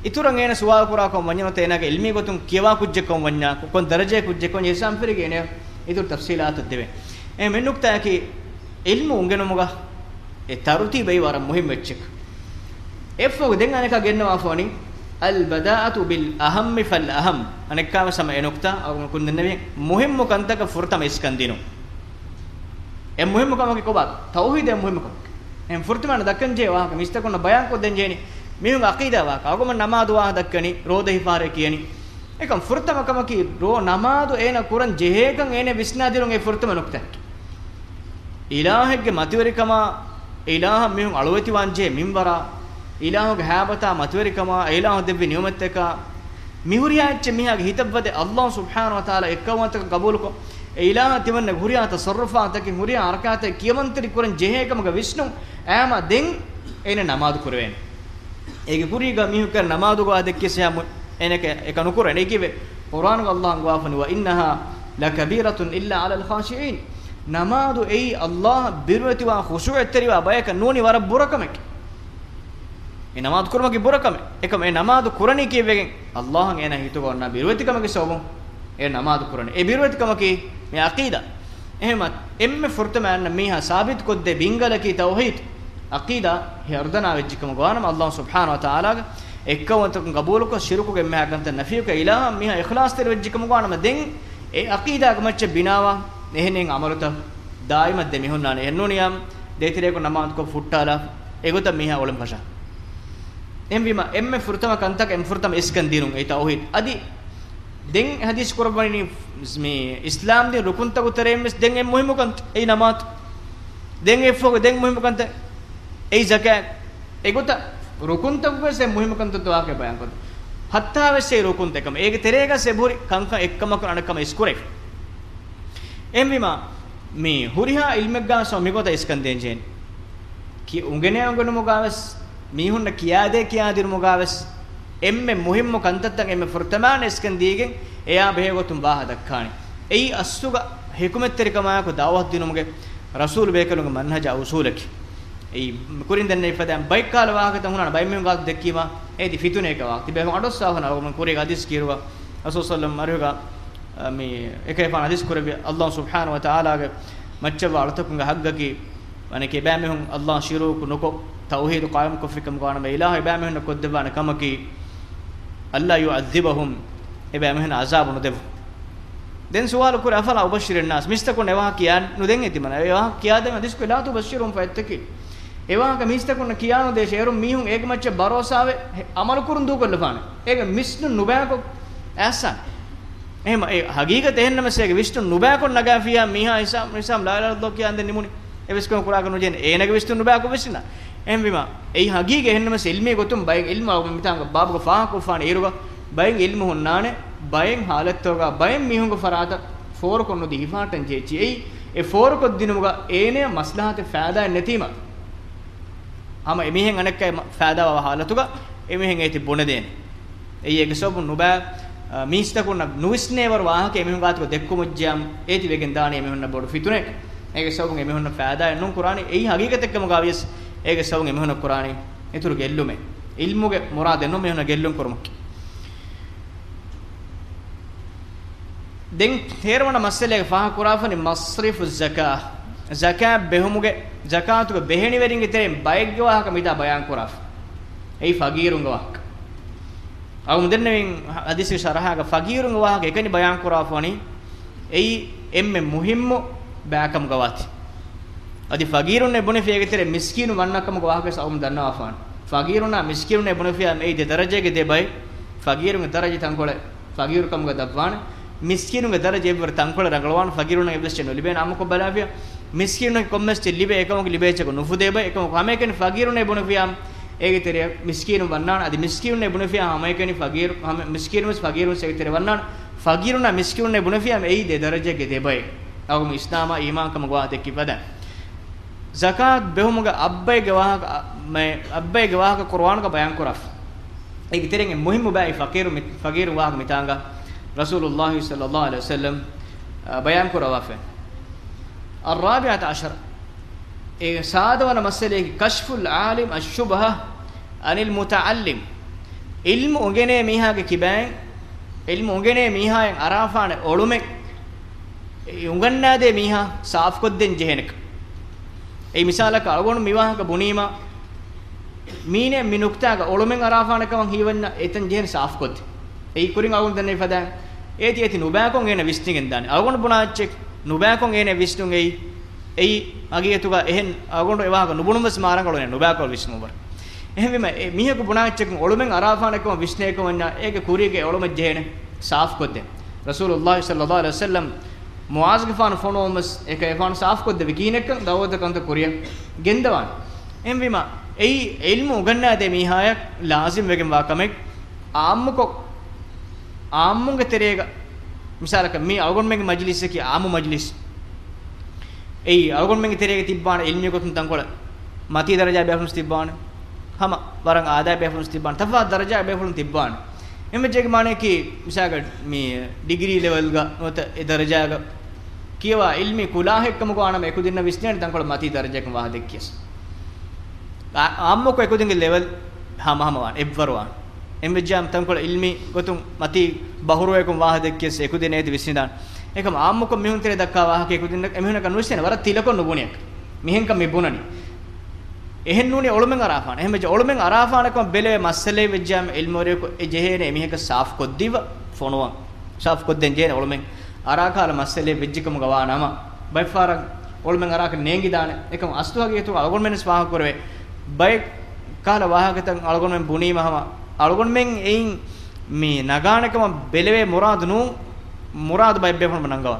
އިތުރަށް އޭނަ ސުވާލު ކުރާ ކަމަށް ވަންޏާ ނުވަތަ އޭނާގެ އިލްމީ ގޮތުން ކިޔަވާ ކުއްޖެއް ކަމަށް ވަންޏާ، ކޮން ދަރަޖައެއް ކުއްޖެއް ކަމަށް ވަންޏާ އެ ހިސާބުން ފެށިގެން އޭނަ އިތުރު ތަފްސީލާތަށް ދެވޭ. އެހެން މި ނުކްތާއަކީ އިލްމު އުނގެނުމުގަ އެ ތަރުތީބައީ ވަރަށް މުހިންމު އެއްޗެއް. އެއަށްފަހު ދެން އަނެކާ ގެންނަވާފަ ވަނީ، البداءة بالأهم فالأهم. އަނެއްކާވެސް ހަމަ އެ ނުކްތާ އަޅުގަނޑު ކުންދެންނެވި މުހިންމު ކަންތަކަށް ފުރަތަމަ އިސްކަން ދިނުން. އެ މުހިންމު ކަމަކީ ކޮބާ؟ ތައުހީދު އެ މުހިންމު ކަމަކީ. އެހެން ފުރަތަމަ ދައްކަން ޖެހޭ ވާހަކަ މީސްތަކުންނަށް ބަޔާން ކޮށްދޭން ޖެހެނީ މީހުން އަޤީދާ ވާހަކަ. އަޅުގަނޑު ނަމާދު ވާހަކަ ދައްކަނީ ރޯދަ ހިފާރޭ ކިޔަނީ. އެކަމް ފުރަތަމަ ކަމަކީ ރޯ ނަމާދު އޭނަ ކުރަން ޖެހޭކަން އޭނަ ވިސްނާދިނުން އެ ފުރަތަމަ ނުކްތާ. އިލާހެއްގެ މަތިވެރިކަމާ، އެ އިލާހަށް މީހުން އަޅުވެތިވާން ޖެހޭ މިންވަރާ، އިލާހުގެ ހައިބަތާ މަތިވެރިކަމާ، އެ އިލާހު ދެއްވި ނިޢުމަތްތަކާ، މިހުރިހާ އެއްޗެއް މީހާގެ ހިތަށްވަދެ، ﷲ ސުބްޙާނަހޫ ވަތަޢާލާ އެއްކައުވަންތަކަން ގަބޫލުކޮށް، އެ އިލާހަށް ތިމަންނަ ހުރިހާ ތަޞައްރުފާތަކެއް، ހުރިހާ ހަރަކާތެއް ކިޔަމަންތެރި ކުރަން ޖެހޭ ކަމުގެ ވިސްނުން އައިމާ ދެން އޭނަ ނަމާދު ކުރެވޭނެ. އޭގެ ކުރީގަ މީހުން ކަން ނަމާދުގަ ދެއްކި ސިޔާމު އޭނަކަ އެކަ ނުކުރޭނެ. އެކިވެ ޤުރްއާނުގަ ﷲ އަންގަވާފަނި، "وإنها لكبيرة إلا على الخاشعين." ނަމާދު އެއީ ﷲ އަށް ބިރުވެތިވާ ޚުޝޫޢަތްތެރިވާ ބަޔަކަށް ނޫނީ ވަރަށް ބުރަކަމެކެ. އެ ނަމާދު ކުރުމަކީ ބުރަކަމެއް. އެކަމް އެ ނަމާދު ކުރަނީ ކީއްވެގެން؟ ﷲ އަށް އޭނާ ހިތުގަ އޮންނާ ބިރުވެތިކަމެއްގެ ސަބަބުން އެ ނަމާދު ކުރަނީ. އެ ބިރުވެތިކަމަކީ މި ޢަޤީދާ. އެހެމަ އެންމެ ފުރަތަމަ އަންނަ މީހާ ސާބިތުކޮށްދޭ ބިންގަލަކީ ތައުޙީދު. ޢަޤީދާ ހެޔޮ ވަރަށް ދަނާ ވެއްޖިކަމުގަ ވާނަމަ، ﷲ ސުބްޙާނަހޫ ވަތަޢާލާގެ އެއްކައުވަންތަކަން ގަބޫލުކޮށް، ޝިރުކުގެ އެންމެހާ ކަންތައް ނަފީކޮށް، އިލާހަށް މީހާ އިޚްލާޞްތެރި ވެއްޖިކަމުގަ ވާނަމަ، ދެން އެ ޢަޤީދާގެ މައްޗަށް ބިނާވާ އެހެން އެހެން ޢަމަލުތައް ދާއިމަށް ދެމިހުންނާނެ. އެހެންނޫނިއްޔާ ދޭތެރޭގަ ނަމާދުކޮށް ފުއްޓާލާ އެގޮތަށް މީހާ އުޅެން ފަށާ. އެހެންވީމަ، އެންމެ ފުރަތަމަ ކަންތަކަށް އެންމެ ފުރަތަމަ އިސްކަން ދިނުން އެއީ ތައުޙީދު. އަދި ދެން ޙަދީޘް ކުރައްވަނީ މި އިސްލާމް ދީން ރުކުންތަކު ތެރެއިން ވެސް ދެން އެންމެ މުހިއްމު ކަންތައް އެއީ ނަމާދު. ދެން އެއަށްފަހު ދެން މުހިއްމު ކަންތައް އެއީ ޒަކާތް. އެގޮތަށް ރުކުންތަކުގައި އެންމެ މުހިއްމު ކަންތައް ވާހަކަ ބަޔާންކޮށް، ހަތްތާ ވެސް އެއީ ރުކުންތައް. އެކަމަ އޭގެ ތެރޭގަ އެބަހުރި ކަންކަން އެއްކަމަކުން އަނެއްކަމަށް އިސްކުރެވި. އެހެންވީމަ، މި ހުރިހާ ޢިލްމެއްގަ ސޯ މިގޮތަށް އިސްކަން ދޭން ޖެހެނީ. ކި-، އުނގެނޭ އުނގެނުމުގަ ވެސް، މީހުންނަށް ކިޔާދޭ ކިޔާދިނުމުގަ ވެސް، އެންމެ މުހިއްމު ކަންތައްތައް އެންމެ ފުރަތަމަ އިސްކަން ދީގެން، އެޔާ ބެހޭ ގޮތުން ވާހަކަ ދައްކާނެ. އެއީ އަސްލުގަ ޙިކުމަތްތެރިކަމާއެކު ދަޢުވަތު ދިނުމުގެ ރަސޫލު ބޭކަލުންގެ މަންހަޖާ އުޞޫލަކީ. އެއީ ކުރިން ދެންނެވި ފަދައިން ބައެއް ކަހަލަ ވާހަކަތައް ހުންނާނެ، ބައެއް މީހުން ގާތު ދެއްކީމަ، އޭތި ފިތުނައެއްގެ ވާހަކަ. ތިބޭފުން އަޑުއްސާފަން އަޅުގަނޑު ކުރީގަ ޙަދީޘް ކީރުވާ، ރަސޫލު ޞައްލަﷲު ޢަލައިހި ވަސައްލަމް އަރިހުގަ، އަ، މި އެކަލޭފާނު ޙަދީޘް ކުރެއްވި، ﷲ ސުބްޙާނަހޫ ވަތަޢާލާގެ މައްޗަށްވާ އަޅުތަކުންގެ ޙައްޤަކީ، އަނެކެއް އެބައިމީހުން ﷲ ޝިރުކު ނުކޮށް، ތައުޙީދު ޤާއިމްކޮށްފިކަމުގަ ވާނަމަ، އިލާހު އެބައިމީހުންނަށް ކޮށްދެއްވާނެ ކަމަކީ، ألا يعذبهم، އެބައިމީހުން ޢަޒާބު ނުދެއްވުން. ދެން ސުވާލު ކުރޭ، أفلا أبشر الناس، މީސްތަކުންނަށް އެ ވާހަކަ ކިޔާން ނުދެން އެތިމަން. އެ ވާހަކަ ކިޔާދޭން ޙަދީޘް ކުރި، لا تبشرهم، ފައްތަކީ. އެ ވާހަކަ މީސްތަކުންނަށް ކިޔާނުދޭށޭ، އޭރުން މީހުން އޭގެ މައްޗަށް ބަރޯސާވެ، ހެ-، ޢަމަލު ކުރުން ދޫކޮށްލަފާނެ. އޭގެ ވިސްނުން ނުބަޔާކޮށް އައްސާނެ. އެހެމަ، އެ ޙަޤީޤަތް އެހެންނަމަސް އޭގެ ވިސްނުން ނުބަޔާކޮށް ނަގާފިޔާ މީހާ ހިސާބު، ހިސާބު لا إله إلا الله ކިޔާންދެން ނިމުނީ. އެ ވިސްނުން ކުރާކަށް ނުޖެހޭނެ. އޭނަގެ ވިސްނުން ނުބަޔާކޮށް ވިސްނާ. އެހެންވީމަ، އެއީ ޙަޤީޤަތް އެހެންނަމަސް ޢިލްމީ ގޮތުން ބައެއް ޢިލްމު އަޅުގަނޑު މިތާނގަ ބާބުގަ ފާހަގަކޮށްފާނެ އިރުގަ، ބައެއް ޢިލްމު ހުންނާނެ، ބައެއް ޙާލަތްތަކުގަ، ބައެއް މީހުންގެ ފަރާތަށް ފޯރުކޮށް ނުދީ ހިފާއްޓަން ޖެހިއްޖެ. އެއީ، އެ ފޯރުކޮށްދިނުމުގަ އޭނަޔަށް މަސްލަހަތެއް ފައިދާއެއް ނެތީމަ، ހަމަ އެމީހެއް އަނެއްކާ ފައިދާވާ ޙާލަތުގަ އެމީހެއް އޭތި ބުނެދޭނެ. އެއީ އޭގެ ސަބަބުން ނުބައި، އަ، މީސްތަކުންނަށް ނުވިސްނޭވަރު ވާހަކަ އެމީހުން ގާތުގަ ދެއްކުމުއްޖެއްޔާ އޭތި ވެގެން ދާނީ އެމީހުންނަށް ބޮޑު ފިތުނައެއް. އޭގެ ސަބަބުން އެމީހުންނަށް ފައިދާއެއް ނޫން ކުރާނީ. އެއީ ޙަޤީޤަތެއްކަމުގަ ވިޔަސް އޭގެ ސަބަބުން އެމީހުންނަށް ކުރާނީ އިތުރު ގެއްލުމެއް. ޢިލްމުގެ މުރާދެއް ނޫން މީހުންނަށް ގެއްލުން ކުރުމަކީ. ދެން ތޭރަވަނަ މައްސަލައިގެ ފާހަގަކުރާފަނި مصرف الزكاة، ޒަކާތް ބެހުމުގެ، ޒަކާތުގެ ބެހެނިވެރިންގެ ތެރެއިން ބައެއްގެ ވާހަކަ މިތާ ބަޔާންކުރާފަ. އެއީ ފަގީރުންގެ ވާހަކަ. އަޅުގަނޑު ދެންނެވިން ޙަދީޘްގެ ޝަރަޙާގަ ފަގީރުންގެ ވާހަކަ އެކަނި ބަޔާންކުރާފަ ވަނީ، އެއީ އެންމެ މުހިއްމު ބައެއްކަމުގަ ވާތީ. އަދި ފަގީރުންނޭ ބުނެފި އޭގެ ތެރޭ މިސްކީނު ވަންނަ ކަމުގެ ވާހަކަ ވެސް އަޅުގަނޑު ދަންނަވާފަ ވަނީ. ފަގީރުންނާ މިސްކީނުންނޭ ބުނެފިޔާ އެއީ ދެ ދަރަޖައިގެ ދެ ބައެއް. ފަގީރުންގެ ދަރަޖަ ތަންކޮޅެއް ފަގީރުކަމުގަ ދަށްވާނެ. މިސްކީނުންގެ ދަރަޖަ އެއްވަރު ތަންކޮޅެއް ރަނގަޅުވާނެ، ފަގީރުންނަށް އެއްވެސް އެއްޗެއް ނުލިބޭނެ. އާއްމުކޮށް ބަލާފިޔާ، މިސްކީނުންނަކީ ކޮންމެސް އެއްޗެއް ލިބޭ އެކަމަކު ލިބޭ އެއްޗަކު ނުފުދޭ ބައެއް. އެކަމަކު ހަމައެކަނި ފަގީރުންނޭ ބުނެފިޔާ އޭގެ ތެރެއަށް މިސްކީނުން ވަންނާނެ. އަދި މިސްކީނުންނޭ ބުނެފިޔާ ހަމައެކަނި ފަގީރު، ހަމަ މިސްކީނުން ވެސް ފަގީރުން ވެސް އޭގެ ތެރެއަށް ވަންނާނެ. ފަގީރުންނާ މިސްކީނުންނޭ ބުނެފިޔާ އެއީ ދެ ދަރަޖައިގެ ދެ ބައެއް. އަޅުގަނޑު އިސްލާމާ އީމާންކަމުގަ ވާހަކަ ދެއްކި ފަދަ. ޒަކާތް ބެހުމުގެ އަށްބައެއްގެ ވާހަކަ، އަ، މެ، އަށްބައެއްގެ ވާހަކަ ޤުރުއާނުގަ ބަޔާންކުރާފަ. އޭގެ ތެރެއިން މުހިއްމު ބައި ފަގީރު މި، ފަގީރު ވާހަކަ މިތާނގަ ރަސޫލުﷲ ޞައްލަﷲު ޢަލައިހި ވަސައްލަމް، އަ، ބަޔާންކުރައްވާފަ. الرابعة عشر، އެ ސާދަވަނަ މައްސަލައަކީ كشف العالم الشبهة عن المتعلم. ޢިލްމު އުނގެނޭ މީހާގެ ކިބައިން، ޢިލްމު އުނގެނޭ މީހާއަށް އަރާފާނެ އޮޅުމެއް، އެ އުނގަންނާދޭ މީހާ ސާފުކޮށްދޭން ޖެހޭނެކަން. އެއީ މިސާލަކަށް އަޅުގަނޑު މި ވާހަކަ ބުނީމަ، މީނެ މި ނުކްތާގަ އޮޅުމެއް އަރާފާނެ ކަމަށް ހީވަންޏާ އެތަން ޖެހޭނެ ސާފުކޮށްދޭ. އެއީ ކުރިން އަޅުގަނޑު ދަންނަވި ފަދައިން، އޭތި އޭތި ނުބައިކޮށް އޭނަ ވިސްނިގެން ދާނެ. އަޅުގަނޑު ބުނާ އެއްޗެއް ނުބައިކޮށް އޭނަ ވިސްނުން އެއީ، އެއީ ހަގީގަތުގަ އެހެން އަޅުގަނޑު އެ ވާހަކަ ނުބުނުން ވެސް މާ ރަނގަޅު އޭނަ ނުބައިކޮށް ވިސްނުން ވަރަށް. އެހެންވީމަ، އެ މީހަކު ބުނާ އެއްޗަކުން އޮޅުމެއް އަރާފާނެ ކަމަށް ވިސްނޭ ކަމަށް ވަންޏާ، އޭގެ ކުރީގެ އޮޅުމެއް ޖެހޭނެ ސާފުކޮށްދޭން. ރަސޫލުﷲ ޞައްލަﷲ ޢަލައިހި ވަސައްލަމް މުޢާޒުގެފާނު ފޮނުވަމުން ވެސް އެކަލޭގެފާނު ސާފުކޮށްދެއްވި ކިހިނެއްކަން ދައުވަތަށް ކަންތައް ކުރިއަށް ގެންދަވާނެ. އެހެންވީމަ، އެއީ ޢިލްމު އުނގަންނާދޭ މީހާޔަށް ލާޒިމް ވެގެންވާ ކަމެއް. އާއްމުކޮށް، އާއްމުންގެ ތެރޭގަ، މިސާލަކަށް މީ އަޅުގަނޑުމެންގެ މަޖިލިސްއަކީ އާއްމު މަޖިލިސް. އެއީ އަޅުގަނޑުމެންގެ ތެރޭގަ ތިއްބާނެ ޢިލްމީ ގޮތުން ތަންކޮޅެއް މަތީ ދަރަޖާ ބޭފުޅުން ތިއްބާނެ. ހަމަ ވަރަށް އާދައި ބޭފުޅުން ތިއްބާނެ. ތަފާތު ދަރަޖާ ބޭފުޅުން ތިއްބާނެ. އެންމެ ޖެހޭ މާނައަކީ، މިސާލަކަށް މި ޑިގްރީ ލެވެލްގަ ނުވަތަ އެ ދަރަޖާގަ ކިޔަވާ ޢިލްމީ ކުލާހެއްކަމުގަ ވާނަމަ އެކުދިންނަށް ވިސްނޭނެ ތަންކޮޅެއް މަތީ ދަރަޖައަކުން ވާހަކަ ދެއްކިޔަސް. އާ-، އާއްމުކޮށް އެކުދިންގެ ލެވެލް ހަމަހަމަވާނެ، އެއްވަރުވާނެ. އެންމެ ޖެހޭ ތަންކޮޅެއް ޢިލްމީ ގޮތުން މަތީ ބަހުރުވައިކުން ވާހަކަ ދެއްކިޔަސް އެކުދިން އޭތި ވިސްނިދާނެ. އެކަމް އާއްމުކޮށް މީހުން ތެރޭ ދައްކާ ވާހަކަ އެކުދިން އެމީހުންނަކަށް ނުވިސްނޭނެ، ވަރަށް ތިލަކޮށް ނުބުނިއަކަށް. މިހެންކަން މި ބުނަނީ. އެހެން ނޫނީ އޮޅުމެއް އަރާފާނެ. އެހެންވެއްޖެ އޮޅުމެއް އަރާފާނެކަމަށް ބެލެވޭ މައްސަލައެއް ވެއްޖާމަ ޢިލްމުވެރިޔަކު އެ ޖެހޭނެ އެމީހަކަށް ސާފުކޮށްދީފަ ފޮނުވަން. ސާފުކޮށްދޭން ޖެހޭނެ އޮޅުމެއް އަރާ ކަހަލަ މައްސަލައެއް ވެއްޖެކަމުގަ ވާ ނަމަ، ބައެއްފަހަރަށް އޮޅުމެއް އަރާކަށް ނޭނގިދާނެ. އެކަމަކު އަސްލު ހަގީގަތުގަ އަޅުގަނޑުމެންވެސް ފާހަގަކުރެވޭ. ބައެއް ކަހަލަ ވާހަކަތައް އަޅުގަނޑުމެން ބުނީމަ ހަމަ އަޅުގަނޑުމެން އެއިން މި ނަގާނެކަމަށް ބެލެވޭ މުރާދު ނޫން، މުރާދު ބައެއް ބޭފުޅުން ނަންގަވާ.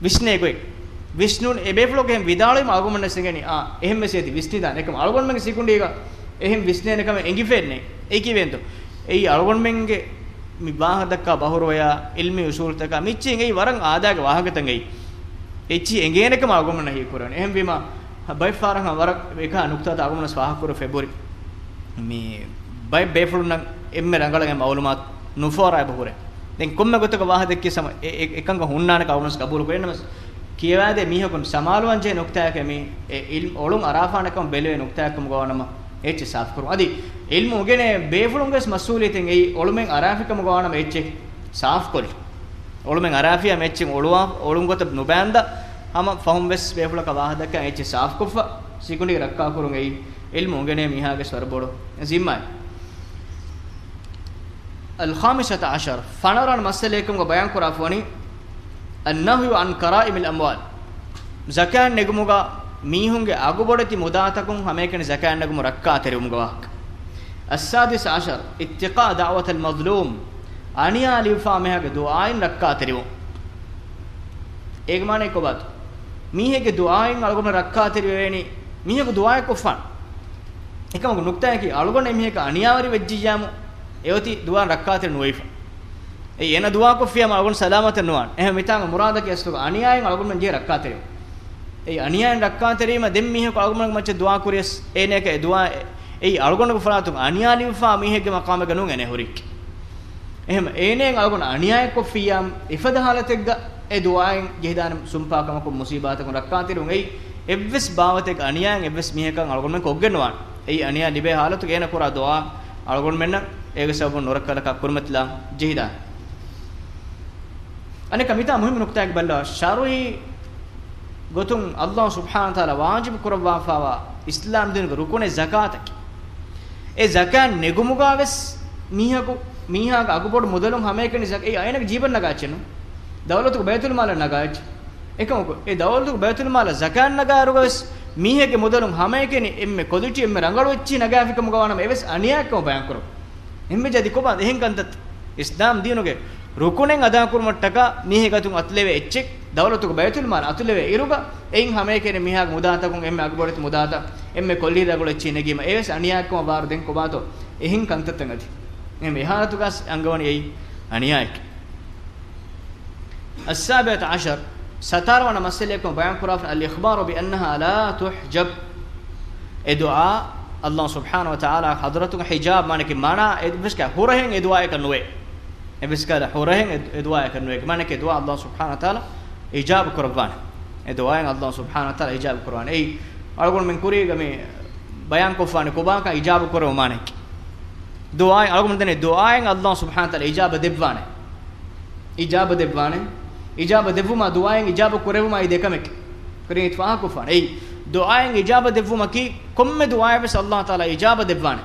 ވިސްނޭ ގޮތް. ވިސްނުން އެ ބޭފުޅަކު އެހެން ވިދާޅުވީމަ އަޅުގަނޑުމެން ވެސް އެނގެނީ، އާ، އެހެން ވެސް އޭތި ވިސްނިދާނެ. އެކަމް އަޅުގަނޑުމެންގެ ސިކުނޑީގަ އެހެން ވިސްނޭނެ ކަމެއް އެނގިފައެއް ނެތް. އެއީ ކީއްވެގެންތޯ؟ އެއީ އަޅުގަނޑުމެންގެ މި ވާހަކަ ދައްކާ ބަހުރުވަޔާ، ޢިލްމީ އުޞޫލުތަކާ، މިއްޗިހިން އެއީ ވަރަށް އާދައިގެ ވާހަކަތައް އެއީ. އެއްޗިހި އެނގޭނެ ކަމަށް އަޅުގަނޑުމެންނަށް ހީކުރެވޭނެ. އެހެންވީމަ، ބައެއްފަހަރަށް ވަރަށް އެކަހަލަ ނުކުތާތައް އަޅުގަނޑުމެން ފާހަގަކުރެވިފައި ބުރި. މި ބައެއް ބޭފުޅުންނަށް އެންމެ ރަނގަޅަށް އެންމެ މަޢުލޫމާތު ނުފޯރާ އެބަހުރޭ. ދެން ކޮންމެ ގޮތަކަށް ވާހަކަ ދެއްކިޔަސް ހަމަ އެ، އެ، އެކަންކަން ހުންނާނެ ކަމަށް ގަބޫލު ކުރޭ. ނަމަވެސް ކިޔަވާދޭ މީހަކުން ސަމާލުވާން ޖެހޭ ނުކުތާއަކީ މި އެ ޢިލްމު އޮޅުން އަރާފާނެ ކަމަށް ބެލެވޭ ނުކުތާއެއްކަމުގަ ވާނަމަ އެއްޗެއް ސާފުކުރުން. އަދި ޢިލްމު އުނގެނޭ ބޭފުޅުންގެ ވެސް މަސްއޫލިއްޔަތެއް އެއީ އޮޅުމެއް އަރާފިކަމުގަ ވާނަމަ އެއްޗެއް ސާފުކޮށްލުން. އޮޅުމެއް އަރާފިޔާ މި އެއްޗެއް އޮޅުވާ، އޮޅުން ގޮތަށް ނުބާންދާ، ހަމަ ފަހުން ވެސް ބޭފުޅަކަށް ވާހަކަ ދައްކާ އެއްޗެއް ސާފުކޮށްފަ ސިކުނޑި ރައްކާކުރުން އެއީ ޢިލްމު އުނގެނޭ މީހާގެ ވެސް ވަރަށް ބޮޑު ޒިންމާއެއް. الخامسة عشر، ފަނަރަ ވަނަ މައްސަލައެއްކަމުގަ ބަޔާން ކުރާފަވަނީ، النهي عن كرائم الأموال، ޒަކާތް ނެގުމުގަ މީހުންގެ އަގުބޮޑެތި މުދާތަކުން ހަމައެކަނި ޒަކާތް ނެގުމުން ރައްކާތެރިވުމުގެ ވާހަކަ. السادس عشر، اتقاء دعوة المظلوم، އަނިޔާލިބިފާ މީހާގެ ދުޢާއިން ރައްކާތެރިވުން. އޭގެ މާނައީ ކޮބާތޯ؟ މީހެއްގެ ދުޢާއިން އަޅުގަނޑު ރައްކާތެރިވެވޭނީ، މީހަކު ދުޢާއެއް ކޮށްފާނެ. އެކަމަކު ނުކްތާއަކީ، އަޅުގަނޑު އެމީހަކަށް އަނިޔާވެރި ވެއްޖިއްޔާމު، އެއޮތީ ދުޢާއިން ރައްކާތެރި ނުވެވިފަ. އެއީ އޭނަ ދުޢާކޮށްފިޔާމު އަޅުގަނޑު ސަލާމަތެއް ނުވާނެ. އެހެން މިތާނގަ މުރާދަކީ އަސްލުގަ އަނިޔާއިން އަޅުގަނޑުމެން ޖެހޭ ރައްކާތެރިވުން. އެއީ އަނިޔާއިން ރައްކާތެރިވީމަ ދެން މީހަކު އަޅުގަނޑުމެންގެ މައްޗަށް ދުޢާ ކުރިޔަސް އޭނަޔަކަށް އެ ދުޢާ އެ-، އެއީ އަޅުގަނޑުގެ ފަރާތުން އަނިޔާލިބިފާ މީހެއްގެ މަޤާމެއްގަ ނޫން އޭނަ ހުރީކީ. އެހެން އޭނައަށް އަޅުގަނޑު އަނިޔާއެއް ކޮށްފިއްޔާ، އެފަދަ ހާލަތެއްގަ އެ ދުޢާއިން ޖެހިދާނެ ސުންޕާކަމަކުން މުޞީބާތަކުން ރައްކާތެރިވުން. އެއީ އެއްވެސް ބާވަތެއްގަ އަނިޔާއެއް އެއްވެސް މީހަކަށް އަޅުގަނޑުމެން ކޮށްގެން ނުވާނެ. އެއީ އަނިޔާ ލިބޭ ހާލަތުގަ އޭނަ ކުރާ ދުޢާ އަޅުގަނޑުމެންނަށް އޭގެ ސަބަބުން ނުރައްކަލަކާ ކުރިމަތިލާން ޖެހިދާނެ. އަނެއްކާ މިތާ މުހިއްމު ނުކްތާއެއް ބައްލަވާ، ޝަރުޢީ ގޮތުން ﷲ ސުބްޙާނަހޫ ވަތަޢާލާ ވާޖިބު ކުރައްވާފައިވާ އިސްލާމް ދީނުގެ ރުކުނެއް ޒަކާތަކީ. އެ ޒަކާތް ނެގުމުގަ ވެސް މީހަކު، މީހާގެ އަގުބޮޑު މުދަލުން ހަމައެކަނި ޒަކާތް އެއީ އޭނަގެ ޖީބަށް ނަގާ އެއްޗެއް ނޫން. ދައުލަތުގެ ބައިތުލްމާލަށް ނަގާ އެއްޗެއް. އެކަމަކު، އެ ދައުލަތުގެ ބައިތުލްމާލަށް ޒަކާތް ނަގާއިރުގަ ވެސް މީހެއްގެ މުދަލުން ހަމައެކަނި އެންމެ ކޮލިޓީ، އެންމެ ރަނގަޅު އެއްޗިހި ނަގާފިކަމުގަ ވާނަމަ އެވެސް އަނިޔާއެއްކަމަށް ބަޔާންކުރަން. އެހެންވެއްޖެ އަދި ކޮބާ އެހެން ކަންތައްތައް؟ އިސްލާމް ދީނުގެ ރުކުނެއް އަދާކުރުމަށްޓަކާ މީހެއް އަތުން އަތުލެވޭ އެއްޗެއް، ދައުލަތުގެ ބައިތުލްމާލަށް އަތުލެވޭ އިރުގަ، އެއިން ހަމައެކަނި މީހާގެ މުދާތަކުން އެންމެ އަގުބޮޑެތި މުދާތައް، އެންމެ ކޮލިޓީ ރަނގަޅު އެއްޗިހި ނެގީމަ އެވެސް އަނިޔާއެއްކަމަށް ވާއިރު ދެން ކޮބާތޯ އެހެން ކަންތައްތައް އަދި؟ އެހެން އެހާލަތުގަސް އަންގަވަނީ އެއީ އަނިޔާއެކޭ. السابعة عشر، ސަތާރަ ވަނަ މައްސަލައެއްކަމަށް ބަޔާން ކުރާފަ، الإخبار بأنها لا تحجب. އެ ދުޢާ ﷲ ސުބްޙާނަހޫ ވަތަޢާލާ ޙަޟްރަތުގަ ޙިޖާބް، މާނައަކީ މާނަ އެއްވެސް ކަ-، ހުރަހެއް އެ ދުޢާއަކަށް ނުވޭ. އެއްވެސް ކަހަލަ ހުރަހެއް އެ، އެ ދުޢާއަކަށް ނުވޭ. މާނައަކީ އެ ދުޢާ ﷲ ސުބްޙާނަހޫ ވަތަޢާލާ އިޖާބަ ކުރައްވާނެ. އެ ދުޢާއިން ﷲ ސުބްޙާނަހޫ ވަތަޢާލާ އިޖާބަ ކުރައްވާނެ. އެއީ އަޅުގަނޑުމެން ކުރީގަ މި ބަޔާންކޮށްފާނެ ކޮބާކަން އިޖާބަ ކުރެވުން މާނައަކީ. ދުޢާއިން އަޅުގަނޑު ދެންނެވި ދުޢާއިން އައްލާހު ސުބްޙާނަހު ވަތަޢާލާ އިޖާބަ ދެއްވާނެ. އިޖާބަ ދެއްވާނެ. އިޖާބަ ދެއްވުމާ ދުޢާއިން އިޖާބަ ކުރެއްވުމާ އެއީ ދެކަމެކޭ. ކުރިން އިތު ފާހަގަކޮށްފާނެ. އެއީ ދުޢާއިން އިޖާބަ ދެއްވުމަކީ ކޮންމެ ދުޢާއެއް ވެސް އައްލާހު ތަޢާލާ އިޖާބަ ދެއްވާނެ.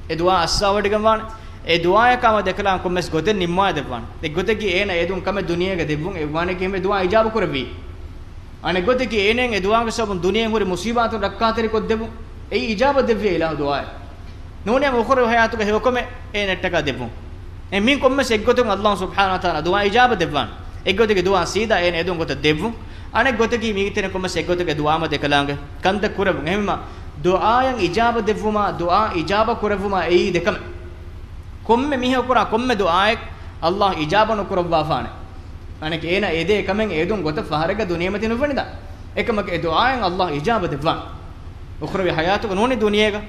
އެ ދުޢާ އައްސާވަޑިގަންވާނެ. އެ ދުޢާއަކާ މަ ދެކަލާން ކޮންމެސް ގޮތެއް ނިންމާ ދެއްވާނެ. އެއްގޮތަކީ އޭނަ އެދުން ކަމެއް ދުނިޔޭގަ ދެއްވުން އެއްވާނެ ކިހިނެއް ދުޢާ އިޖާބަ ކުރެއްވީ. އަނެއްގޮތަކީ އޭނައަށް އެ ދުޢާގެ ސަބަބުން ދުނިޔެ ހުރި މުސީބާތުން ރައްކާތެރިކޮށްދެއްވުން. އެއީ އިޖާބަ ދެއްވި އިލާހު ދުޢާއެއް. ނޫނީ އުޚްރަވީ ޙަޔާތުގަ ހެޔޮކަމެއް އޭނައަށްޓަކާ ދެއްވުން. އެ މިން ކޮންމެސް އެއްގޮތުން އައްލާހު ސުބްޙާނަހު ވަތަޢާލާ ދުޢާ އިޖާބަ ދެއްވާނެ. އެއްގޮތަކީ ދުޢާ ސީދާ އޭނަ އެދުން ގޮތަށް ދެއްވުން. އަނެއްގޮތަކީ މީގެ ތެރެ ކޮންމެސް އެއްގޮތަކަށް ދުޢާ މަ ދެކަލާނގެ ކަންތައް ކުރެއްވުން. އެހެންވީމާ ދުޢާއަށް އިޖާބަ ދެއްވުމާ ދުޢާ އިޖާބަ ކުރެއްވުމާ އެއީ ދެކަމެއް. ކޮންމެ މީހަކު ކުރާ ކޮންމެ ދުޢާއެއް އައްލާހު އިޖާބަ ނުކުރައްވާފާނެ. އަނެކެ އޭނަ އެދޭ ކަމެއް އެދުން ގޮތަށް ފަހަރެއްގަ ދުނިޔެމަތި ނުފެނިދާނެ. އެކަމަކު އެ ދުޢާއިން އައްލާހު އިޖާބަ ދެއްވާނެ. އުޚްރަވީ ޙަޔާތުގަ ނޫނީ ދުނިޔޭގަ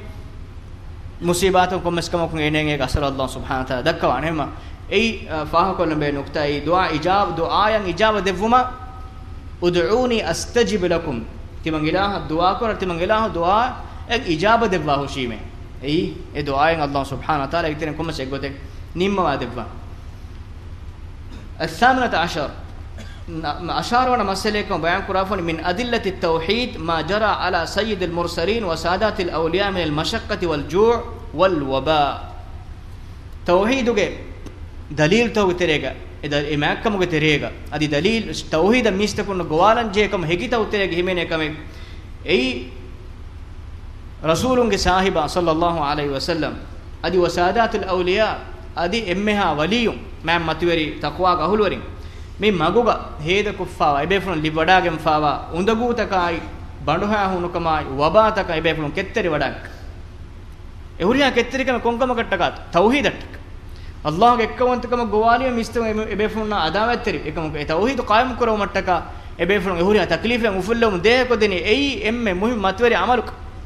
މުސީބާތުން ކޮންމެސް ކަމަކުން އޭނައަށް އޭގެ އަސަރު އައްލާހު ސުބްޙާނަހު ވަތަޢާލާ ދައްކަވާނެ. އެހެންވީމާ އެއީ، އަ، ފާހަގަކޮށްލަން ބެހޭ ނުކުތާއީ ދުޢާ އިޖާބަ، ދުޢާއަށް އިޖާބަ ދެއްވުމަށް، "ادعوني أستجب لكم." ތިމަން އިލާހަށް ދުޢާ ކުރަން، ތިމަން އިލާހު ދުޢާއަށް އިޖާބަ ދެއްވާ ހުށީމޭ. އެއީ، އެ ދުޢާއިން އައްލާހު ސުބްޙާނަހު ވަތަޢާލާ އެއްގޮތެއް ނިންމަވާ ދެއްވާ. الثامنة عشر، ނަ-، އަށާރަ ވަނަ މައްސަލައަކަށް ބަޔާން ކުރާފަނި، من أدلة التوحيد ما جرى على سيد المرسلين وسادات الأولياء من المشقة والجوع والوباء. ތައުޙީދުގެ ދަލީލުތަކުގެ ތެރޭގަ، އެ ދަ-، އެ މާތްކަމުގެ ތެރޭގަ، އަދި ދަލީލު ތައުޙީދަށް މީސްތަކުންނަށް ގޮވާލަން ޖެހޭ ކަމަށް ހެކިތަކުގެ ތެރޭގަ ހިމެނޭ ކަމެއް. އެއީ، ރަސޫލުންގެ ސާހިބާ ޞައްލައްލާހު ޢަލައިހި ވަސައްލަމް، އަދި ވަސާދާތުލް އައުލިޔާ، އަދި އެންމެހާ ވަލިއްޔުން، މާތް މަތިވެރި ތަޤްވާގެ އަހުލުވެރިން، މި މަގުގަ ހޭދަކޮށްފާވާ، އެބޭފުޅުން ލިބިވަޑާގެންފާވާ އުނދަގޫތަކާއި، ބަނޑުހާ ހޫނުކަމާއި، ވަބާތަކަށް އެބޭފުޅުން ކެތްތެރިވަޑާ. އެ ހުރިހާ ކެތްތެރިކަމެއް ކޮންކަމަކަށްޓަކާ؟ ތައުޙީދަށްޓަކާ. އައްލާހުގެ އެއްކައުވަންތަކަމަށް ގޮވާލީމަ މީސްތަކުން އެ-، އެބޭފުޅުންނާ އަދާވަތްތެރި. އެކަމަކު އެ ތައުޙީދު ޤާއިމު ކުރެވުމަށްޓަކާ އެބޭފުޅުން އެ ހުރިހާ ތަކްލީފެއް އުފުއްލަވަމުން ދޭހަކޮށްދެނީ އެއީ އެންމެ މުހިއްމު މަތިވެރި ޢަމަލު.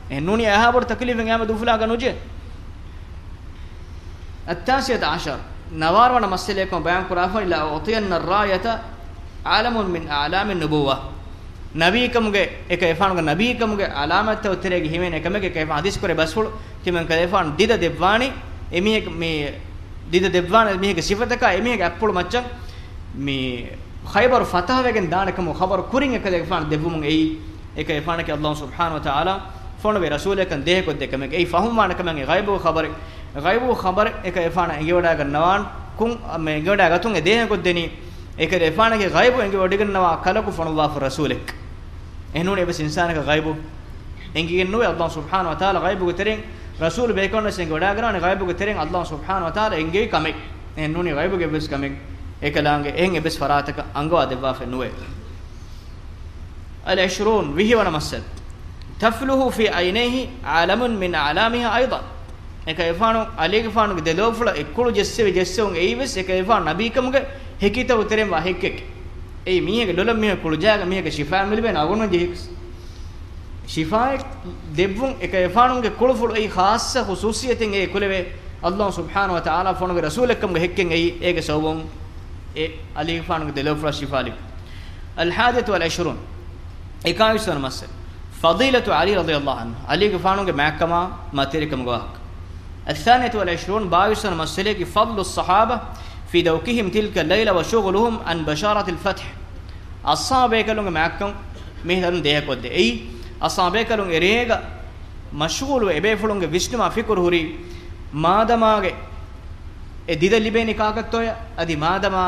އެހެންނޫނީ އެހާ ބޮޑު ތަކްލީފެއް އެއާމެދު އުފުލާގަން ނުޖެހޭ. التاسعة عشر، ނަވާރަ ވަނަ މައްސަލައަކަށް ބަޔާން ކުރާފަ، لأعطين الراية علم من أعلام النبوة. ނަބީކަމުގެ، އެކަލޭގެފާނުގެ ނަބީކަމުގެ ޢަލާމަތްތައް ތެރޭގަ ހިމެނޭ ކަމެއް އެކަލޭގެފާނު ޙަދީޘް ކުރޭ ބަސްފުޅު، ތިމަން ކަލޭގެފާނު ދިދަ ދެއްވާނީ، އެމީހެއް މި ދިދަ ދެއްވާނެ މީހެއްގެ ސިފަތަކާ، އެމީހެއްގެ އަތްޕުޅު މައްޗަށް މި ޚައިބަރު ފަތަޙަވެގެން ދާނެ ކަމުގެ ޚަބަރު ކުރިން އެކަލޭގެފާނު ދެއްވުމުން އެއީ، އެކަލޭގެފާނަކީ އައްލާހު ސުބްޙާނަހު ވަތަޢާލާ ފޮނުވި ރަސޫލެއްކަން ދޭހަކޮށްދޭ ކަމެއް. އެއީ ފަހުމްވާނެ ކަމެއް އެ ޣައިބުގެ ޚަބަރެއް. ޣައިބުގެ ޚަބަރެއް އެކަލޭގެފާނަށް އެނގިވަޑާގަންނަވާން ކުން، މެ އެނގިވަޑާގަތުން އެ ދޭހަކޮށްދެނީ، އެކަލޭގެފާނަކީ ޣައިބު އެނގިވަޑިގަންނަވާ ކަލަކު ފޮނުއްވާފަ ރަސޫލެއް. އެހެންނޫނީ އެއްވެސް އިންސާނަކަށް ޣައިބު އެނގިގެން ނުވޭ. އައްލާހު ސުބްޙާނަހު ވަތަޢާލާ ޣައިބުގެ ތެރެއިން ރަސޫލު ބޭކަލުންނަށް އެނގިވަޑާގަންނަވާނެ ޣައިބުގެ ތެރެއިން އައްލާހު ސުބްޙާނަހު ވަތަޢާލާ އެންގެވި ކަމެއް. އެހެންނޫނީ ޣައިބުގެ އެއްވެސް ކަމެއް އެކަލާނގެ އެހެން އެއްވެސް ފަރާތަކަށް އަންގަވާ ދެއްވާފައެއް ނުވޭ. العشرون، ވިހި ވަނަ މައްސަލަ، تفلح في عينيه علم من أعلامها أيضا. އެކަލޭގެފާނު، ޢަލީގެފާނުގެ ދެލޯފުޅަށް އެއްކުޅު ޖެއްސެވި ޖެއްސެވުން އެއީވެސް އެކަލޭގެފާނު ނަބީކަމުގެ ހެކިތަކުގެ ތެރެއިން ވާ ހެއްކެއް. އެއީ މީހެއްގެ ލޮލަށް މީހަކު ކުޅުޖާގަ މީހަކަށް ޝިފާ ނުލިބޭނެ އަޅުގަނޑުމެން ޖެހި ޝިފާއެއް ދެއްވުން އެކަލޭގެފާނުގެ ކުޅުފުޅު އެއީ ޚާއްޞަ ޚުޞޫޞިއްޔަތެއް އެ ކުލެވޭ. އައްލާހު ސުބްޙާނަހު ވަތަޢާލާ ފޮނުވި ރަސޫލެއްކަމުގެ ހެއްކެއް އެއީ އޭގެ ސަބަބުން އެ ޢަލީގެފާނުގެ ދެލޯފުޅަށް ޝިފާ ލިބި. الحادية والعشرون، އެކާވީސް ވަނަ މައްސަލަ، فضيلة علي رضي الله عنه، ޢަލީގެފާނުގެ މާތްކަމާ މަތިވެރިކަމުގެ ވާހަކަ. الثانية والعشرون، ބާވީސް ވަނަ މައްސަލައަކީ، فضل الصحابة في دوكهم تلك الليلة وشغلهم عن بشارة الفتح. އަޞްޙާބޭކަލުންގެ މާތްކަން މިހާރުން ދޭހަކޮށްދޭ. އެއީ، އަޞްޙާބޭކަލުން އެރޭގަ މަޝްޣޫލުވެ އެބޭފުޅުންގެ ވިސްނުމާ ފިކުރު ހުރީ، މާދަމާގެ އެ ދިދަ ލިބޭނީ ކާކަށްތޯޔަ؟ އަދި މާދަމާ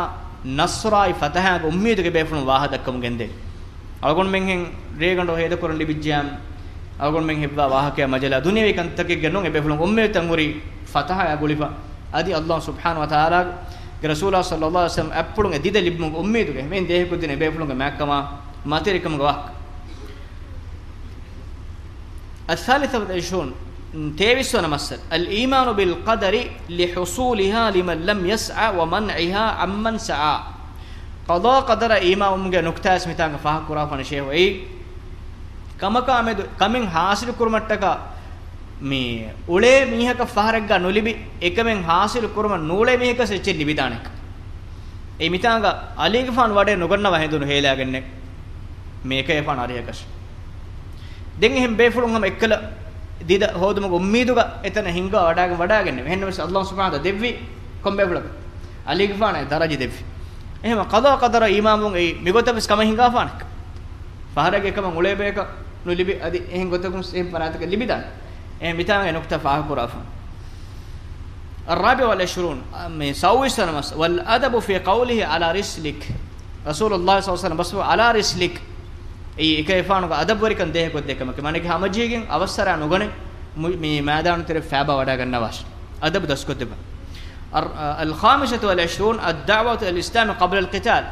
ނަޞްރާއި ފަތަޙާގެ އުއްމީދުގެ ބޭފުޅުން ވާހަ ދައްކަމުން ގެންދޭ. އަޅުގަނޑުމެންހެން ރޭގަނޑު ހޭދަކުރަން ލިބިއްޖެޔާ، އަޅުގަނޑުމެން ހެއްވާ ވާހަކަޔާ މަޖަލާ ދުނިޔެވީ ކަންތަކެއްގެ ނޫން. އެބޭފުޅުން އުއްމީދުތައް ހުރީ ފަތަޙާއާ ގުޅިފަ. އަދި އައްލާހު ސުބްޙާނަހު ވަތަޢާލާގެ ރަސޫލާ ޞައްލައްލާހު ޢަލައިހި ވަސައްލަމް އަތްޕުޅުން އެ ދިދަ ލިބުމުގެ އުއްމީދުގަ އެހެން ދޭހަކޮށްދިން އެބޭފުޅުންގެ މާތްކަމާ މަތިވެރިކަމުގެ ވާހަކަ. الثالثة والعشرون، ތޭވީސް ވަނަ މައްސަލަ، الإيمان بالقدر لحصولها لمن لم يسع ومنعها عمن سعى. ޤަޟާ ޤަދަރަށް އީމާންވުމުގެ ނުކުތާވެސް މިތާނގަ ފާހަގަކުރާފާނެ ޝޭޚު. އެއީ، ކަމަކާ މެދު ކަމެއް ޙާޞިލު ކުރުމަށްޓަކާ މި އުޅޭ މީހަކަށް ފަހަރެއްގަ ނުލިބި، އެކަމެއް ޙާޞިލު ކުރުމަށް ނޫޅޭ މީހަކަސް އެއްޗެއް ލިބިދާނެކަން. އެއީ މިތާނގަ ޢަލީގެފާނު ވަޑައެއް ނުގަންނަވާ ހެނދުނު ހޭލާގެންނެއް މި އެކަލޭގެފާނު އަރިހަކަށް. ދެން އެހެން ބޭފުޅުން ހަމަ އެއްކަލަ ދިދަ ހޯދުމުގެ އުއްމީދުގަ އެތަނަށް ހިންގާ ވަޑާގެން ވަޑާގެންނެވެ. އެހެންނަމަވެސް އައްލާހު ސުބްޙާނަހު ވަތަޢާލާ ދެއްވި ކޮންމެ އުފުލަކަށް އަލީގެފާނަށް ދަރަޖަ ދެއްވި. އެހެން ޤަޟާ ޤަދަރަށް އީމާންވުން އެއީ މިގޮތަށް ވެސް ކަމެއް ހިނގާފާނެ. ފަހަރެއްގެ ކަމަށް އުޅޭ ބަޔަކަށް ނުލިބި، އަދި އެހެން ގޮތަކުން އެހެން ފަރާތަކަށް ލިބިދާނެ. އެހެން މިތާނގެ ނުކުތާ ފާހަގަކުރާފަ. الرابع والعشرون، މި ސައުވީސް ވަނަ މަސް، والأدب في قوله على رسلك. ރަސޫލުﷲ ޞައްލަﷲު ޢަލައިހި ވަސައްލަމަ ބަސްފުޅު على رسلك. އެއީ އެކަލޭގެފާނުގެ އަދަބުވެރިކަން ދޭހަކޮށްދޭ ކަމެކޭ. މާނައަކީ ހަމަޖެހިގެން އަވަސްއަރާ ނުގަނެ މު-، މި މައިދާނު ތެރެ ފައިބާ ވަޑާގަންނަވާށި. އަދަބު ދަސްކޮށްދެއްވާ. އަރް-، އަ، الخامسة والعشرون، الدعوة إلى الإسلام قبل القتال.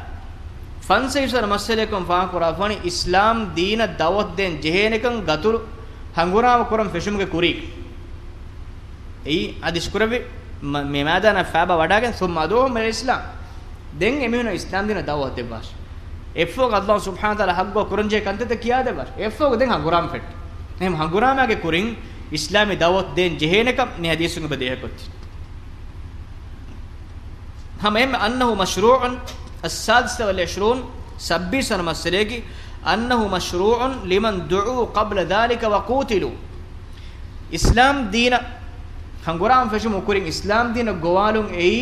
ފަންސަވީސް ވަނަ މައްސަލައަކުން ފާހަގަކުރާފަވަނީ އިސްލާމް ދީނަށް ދަޢުވަތު ދޭން ޖެހޭނެކަން ގަތުރު ހަނގުރާމަ ކުރަން ފެށުމުގެ ކުރީ. އެއީ އަދިސްކުރެއްވި މަ-، މި މައިދާނަށް ފައިބާ ވަޑާގެން، ثم ادعوهم إلى الإسلام. ދެން އެމީހުންނަށް އިސްލާމް ދީނަށް ދަޢުވަތު ދެއްވާށި. އެއަށްފަހު އައްލާހު ސުބްޙާނަހު ވަތަޢާލާ ޙައްޤު ކުރަންޖެހޭ ކަންތައްތައް ކިޔާދެއްވާށި. އެއަށްފަހު ދެން ހަނގުރާމަ ފެއްޓު. އެހެން ހަނގުރާމާގެ ކުރިން އިސްލާމީ ދަޢުވަތު ދޭން ޖެހޭނެކަން މި ޙަދީޘުން އެބަ ދޭހަކޮށްދޭ. ހަމަ އެހެން، أنه مشروع، السادسة والعشرون، ސައްބީސް ވަނަ މައްސަލައަކީ، أنه مشروع لمن دعوا قبل ذلك وقوتلوا. އިސްލާމް ދީނަށް ހަނގުރާމަ ފެށުމުގެ ކުރިން އިސްލާމް ދީނަށް ގޮވާލުން އެއީ،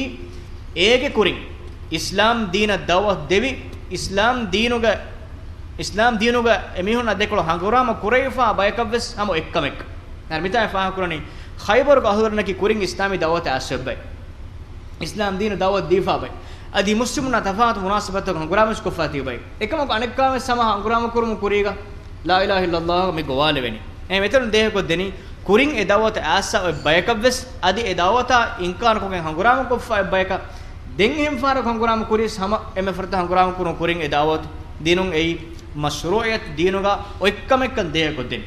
އޭގެ ކުރިން އިސްލާމް ދީނަށް ދަޢުވަތު ދެވި، އިސްލާމް ދީނުގަ، އިސްލާމް ދީނުގަ އެމީހުންނާ ދެކޮޅު ހަނގުރާމަ ކުރެވިފާ ބަޔަކަށްވެސް ހަމަ އެއްކަމެއް. އަދި މިތާ ފާހަގަކުރަނީ، ޚައިބަރުގެ އަހުލުވެރިންނަކީ ކުރިން އިސްލާމީ ދަޢުވަތަށް އައިސްފަ އޮތް ބައެއް. އިސްލާމް ދީނަށް ދަޢުވަތު ދީފާ ބައެއް. އަދި މުސްލިމުންނާ ތަފާތު މުނާސަބަތަކުން ހަނގުރާމަ ވެސް ކޮށްފާ ތިބި ބައެއް. އެކަމަކު އަނެއްކާވެސް ހަމަ ހަނގުރާމަ ކުރުމުގެ ކުރީގަ لا إله إلا الله މި ގޮވާލެވެނީ. އެހެން މިތަނުން ދޭހަކޮށްދެނީ، ކުރިން އެ ދަޢުވަތަށް އައިސްފަ އޮތް ބަޔަކަށްވެސް، އަދި އެ ދަޢުވަތާ އިންކާރުކޮށްގެން ހަނގުރާމަ ކޮށްފަ އޮތް ބަޔަކަށް ދެން އެހެން ފަހަރަކު ހަނގުރާމަ ކުރިޔަސް ހަމަ އެންމެ ފުރަތަމަ ހަނގުރާމަ ކުރުން ކުރިން އެ ދަޢުވަތު ދިނުން އެއީ މަޝްރޫޢިއްޔަތު ދީނުގަ އޮތްކަމެއްކަން ދޭހަކޮށްދެނީ.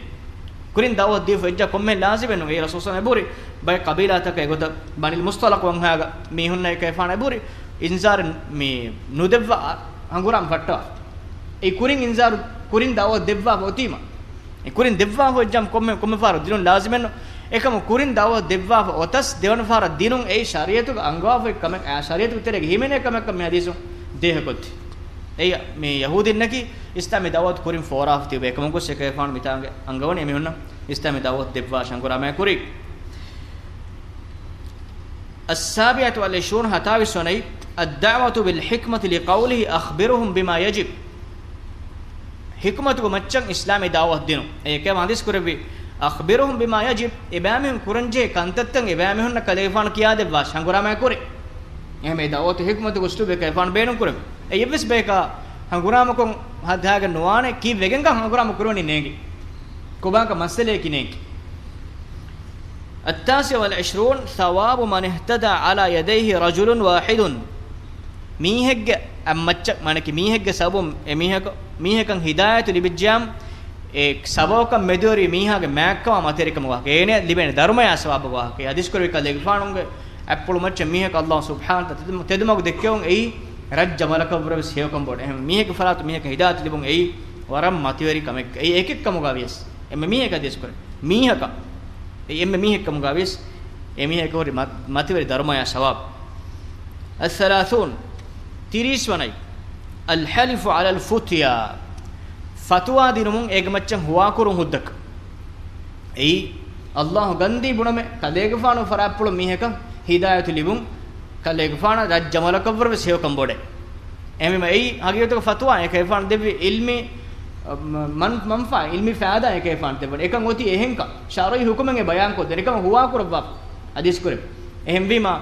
ކުރިން ދަޢުވަތު ދީފަ އެއްޗާ ކޮންމެ ލާޒިމެއް ނޫން. އެއީ ރަސޫލު ޞައްލަﷲު ޢަލައިހި ވަސައްލަމަ އެބުރި ބައެއް ޤަބީލާތަކަށް އެގޮތަށް ބަނީލް މުޞްޠަލަޤު ވަންހާގަ މީހުންނަށް އެކަލޭގެފާނު އެބުރި އިންޒާރެއް މި ނުދެއްވާ ހަނގުރާމަ ފައްޓަވާ. އެއީ ކުރިން އިންޒާރު ކުރިން ދަޢުވަތު ދެއްވާފަ އޮތީމަ. އެ ކުރިން ދެއްވާފަ އޮތް ޖަމް ކޮންމެ، ކޮންމެ ފަހަރު ދިނުން ލާޒިމެއް ނޫން. އެކަމު ކުރިން ދަޢުވަތު ދެއްވާފަ އޮތަސް ދެވަނަ ފަހަރަށް ދިނުން އެއީ ޝަރީޢަތުގަ އަންގަވާފަ އޮތް ކަމެއް، އާ، ޝަރީޢަތުގެ ތެރޭގަ ހިމެނޭ ކަމެއްކަން މި ޙަދީޘުން ދޭހަކޮށްދޭ. އެއީ މި ޔަހޫދީންނަކީ އިސްލާމީ ދަޢުވަތު ކުރިން ފޯރާފަ ތިބޭ ކަމަކު އެކަލޭގެފާނު މިތާނގެ އަންގަވަނީ އެމީހުންނަށް އިސްލާމީ ދަޢުވަތު ދެއްވާށި ހަނގުރާމަ ކުރީ. السابعة والعشرون، ހަތާވީސް ވަނައީ، الدعوة بالحكمة لقوله أخبرهم بما يجب. ޙިކުމަތުގެ މައްޗަށް އިސްލާމީ ދަޢުވަތު ދިނުން. އެކަލޭގެފާނު ޙަދީޘް ކުރެއްވި، أخبرهم بما يجب، އެބައިމީހުން ކުރަންޖެހޭ ކަންތައްތައް އެބައިމީހުންނަށް ކަލޭގެފާނު ކިޔާދެއްވާށި ހަނގުރާމަ ކުރި. އެހެންވެ ދަޢުވަތު ޙިކުމަތުގެ އުސްލޫބެއް ކަލޭގެފާނު ބޭނުން ކުރެވި. އެއީ އެއްވެސް ބަޔަކާ ހަނގުރާމަކޮށް ހަދާގެން ނުވާނެ، ކީއްވެގެންކަން ހަނގުރާމަ ކުރެވެނީ ނޭނގި. ކޮބާކަ މައްސަލައަކީ ނޭނގި. التاسع والعشرون، ثواب من اهتدى على يديه رجل واحد. މީހެއްގެ އަތްމައްޗަށް، މާނައަކީ މީހެއްގެ ސަބަބުން އެމީހަކަށް، މީހަކަށް ހިދާޔަތު ލިބިއްޖެއްޔާމު، އެ ސަބަބަކަށް މެދުވެރި މީހާގެ މާތްކަމާ މަތިވެރިކަމުގެ ވާހަކަ. އޭނައަށް ލިބޭނެ ދަރުމަޔާ ސަވާބުގެ ވާހަކަ. އެ ޙަދީޘް ކުރެއްވި ކަލޭގެފާނުގެ އަތްޕުޅު މައްޗަށް މީހަކަށް އައްލާހު ސުބްޙާނަހު ވަތަޢާލާ ތެދު-، ތެދުމަގު ދެއްކެވުން އެއީ ރައްޖަ މަލަކަށްވުރެ ވެސް ހެޔޮކަން ބޮޑު. އެހެން މީހެއްގެ ފަރާތުން މީހަކަށް ހިދާޔަތު ލިބުން އެއީ ވަރަށް މަތިވެރި ކަމެއް. އެއީ އެކެއް ކަމުގަ ވިޔަސް. އެންމެ މީހަކަށް ޙަދީޘް ކުރޭ. މީހަކަށް. އެއީ އެންމެ މީހެއް ކަމުގަ ވިޔަސް. އެ މީހަކަށް ހުރި މަ-، މަތިވެރި ދަރުމަޔާ ސަވާބު. الثلاثون، ތިރީސް ވަނައީ، الحلف على الفتيا. ފަތުވާ ދިނުމުން އޭގެ މައްޗަށް ހުވާކުރުން ހުއްދަކަށް. އެއީ، އައްލާހު ގަންދީ ބުނަމޭ، ކަލޭގެފާނު ފަރާތްޕުޅު މީހަކަށް ހިދާޔަތު ލިބުން، ކަލޭގެފާނަށް ރައްޖަ މަލަކަށްވުރެ ވެސް ހެޔޮކަން ބޮޑޭ. އެހެންވީމަ އެއީ ހަގީގަތުގަ ފަތުވާ އެކަލޭގެފާނު ދެއްވި ޢިލްމީ، މަން-، މަންފާ، ޢިލްމީ ފައިދާ އެކަލޭގެފާނު ދެއްވަނީ. އެކަން އޮތީ އެހެންކަން، ޝަރުޢީ ޙުކުމެއް ބަޔާންކޮށްދޭނެ ކަމަށް ހުވާކުރައްވާފަ. ޙަދީޘް ކުރެ. އެހެންވީމަ،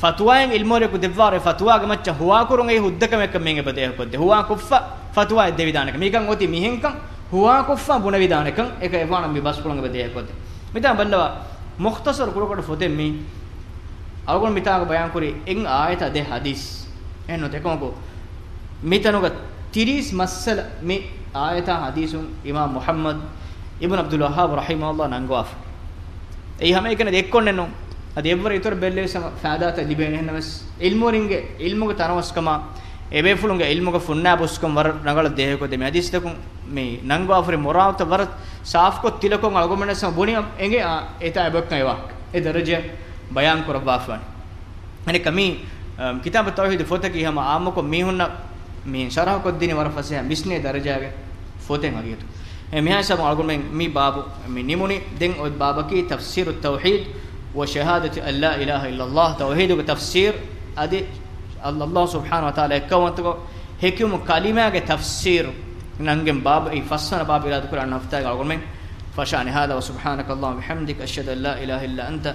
ފަތުވާއެއް ޢިލްމުވެރިޔަކު ދެއްވާއިރު، އެ ފަތުވާގެ މައްޗަށް ހުވާކުރުން އެއީ ހުއްދަކަމެއްކަން މިއިން އެބަ ދޭހަކޮށްދޭ. ހުވާކޮށްފަ ފަތުވާއެއް ދެވިދާނެކަން. މީކަން އޮތީ މިހެންކަން، ހުވާކޮށްފަ ބުނެވިދާނެކަން. އެކަލޭގެފާނަށް މި ބަސްފުޅުން އެބަ ދޭހަކޮށްދޭ. މިތާ ބައްލަވާ، މުޚްތަޞަރު ކުޑަކުޑަ ފޮތެއް މީ. އަޅުގަނޑު މިތާގަ ބަޔާންކުރީ އެއް އާޔަތާ ދެ ޙަދީޘް. އެހެންނުތެ އެކަމަކު، މިތަނުގަ ތިރީސް މައްސަލަ މި އާޔަތާ ޙަދީޘުން އިމާމް މުޙައްމަދު އިބްނު ޢަބްދުލް ވައްހާބު ރަޙިމަހުﷲ ނަންގަވާފަ. އެއީ ހަމައެކަނި އެއްކޮށްނެއްނު. އަދި އެއްވަރު އިތުރަށް ބެއްލެވިސް ހަމަ ފައިދާތައް ލިބޭނެ. އެހެންނަމަވެސް، ޢިލްމުވެރިންގެ ޢިލްމުގެ ތަނަވަސްކަމާ، އެބޭފުޅުންގެ ޢިލްމުގެ ފުންނާބުސްކަން ވަރަށް ރަނގަޅަށް ދޭހަކޮށްދޭ. މި ޙަދީޘްތަކުން މި ނަންގަވާފަ ހުރި މުރާދުތައް ވަރަށް ސާފުކޮށް ތިލަކޮށް އަޅުގަނޑުމެންނަށް ވެސް ބުނި އެނގޭ، އާ، އެތާ އެބައޮތްކަން އެ ވާހަކަ. އެ ދަރަޖައަށް ބަޔާން ކުރައްވާފަވަނީ. އަނެއްކާ މި، އަ، ކިތާބު ތައުޙީދު ފޮތަކީ ހަމަ ޢާއްމުކޮށް މީހުންނަށް މި ޝަރަޙަކޮށްދިނީ ވަރަށް ފަސޭހަ މިސްނޭ ދަރަޖާގެ ފޮތެއް ހަގީގަތު. އެ މިހާ ހިސާބުން އަޅުގަނޑުމެން މި ބާބު މި ނިމުނީ. ދެން އޮތް ބާބަކީ تفسير التوحيد وشهادة أن لا إله إلا الله، ތައުހީދުގެ ތަފްސީރު، އަދި އަލް-، އަލްލާހު ސުބްޙާނަހޫ ވަތަޢާލާ އެއްކައުވަންތަކޮށް ހެކިވުމުގެ ކަލިމާގެ ތަފްސީރު ނަންގެން ބާބު އެއީ ފަސްވަނަ ބާބު އިރާދަކުރާ ހަފްތާގަ އަޅުގަނޑުމެން ފަށާނެ. هذا وسبحانك اللهم وبحمدك، أشهد أن لا إله إلا أنت،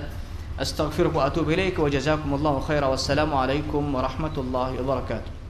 أستغفرك وأتوب إليك، وجزاكم الله خيرا، والسلام عليكم ورحمة الله وبركاته.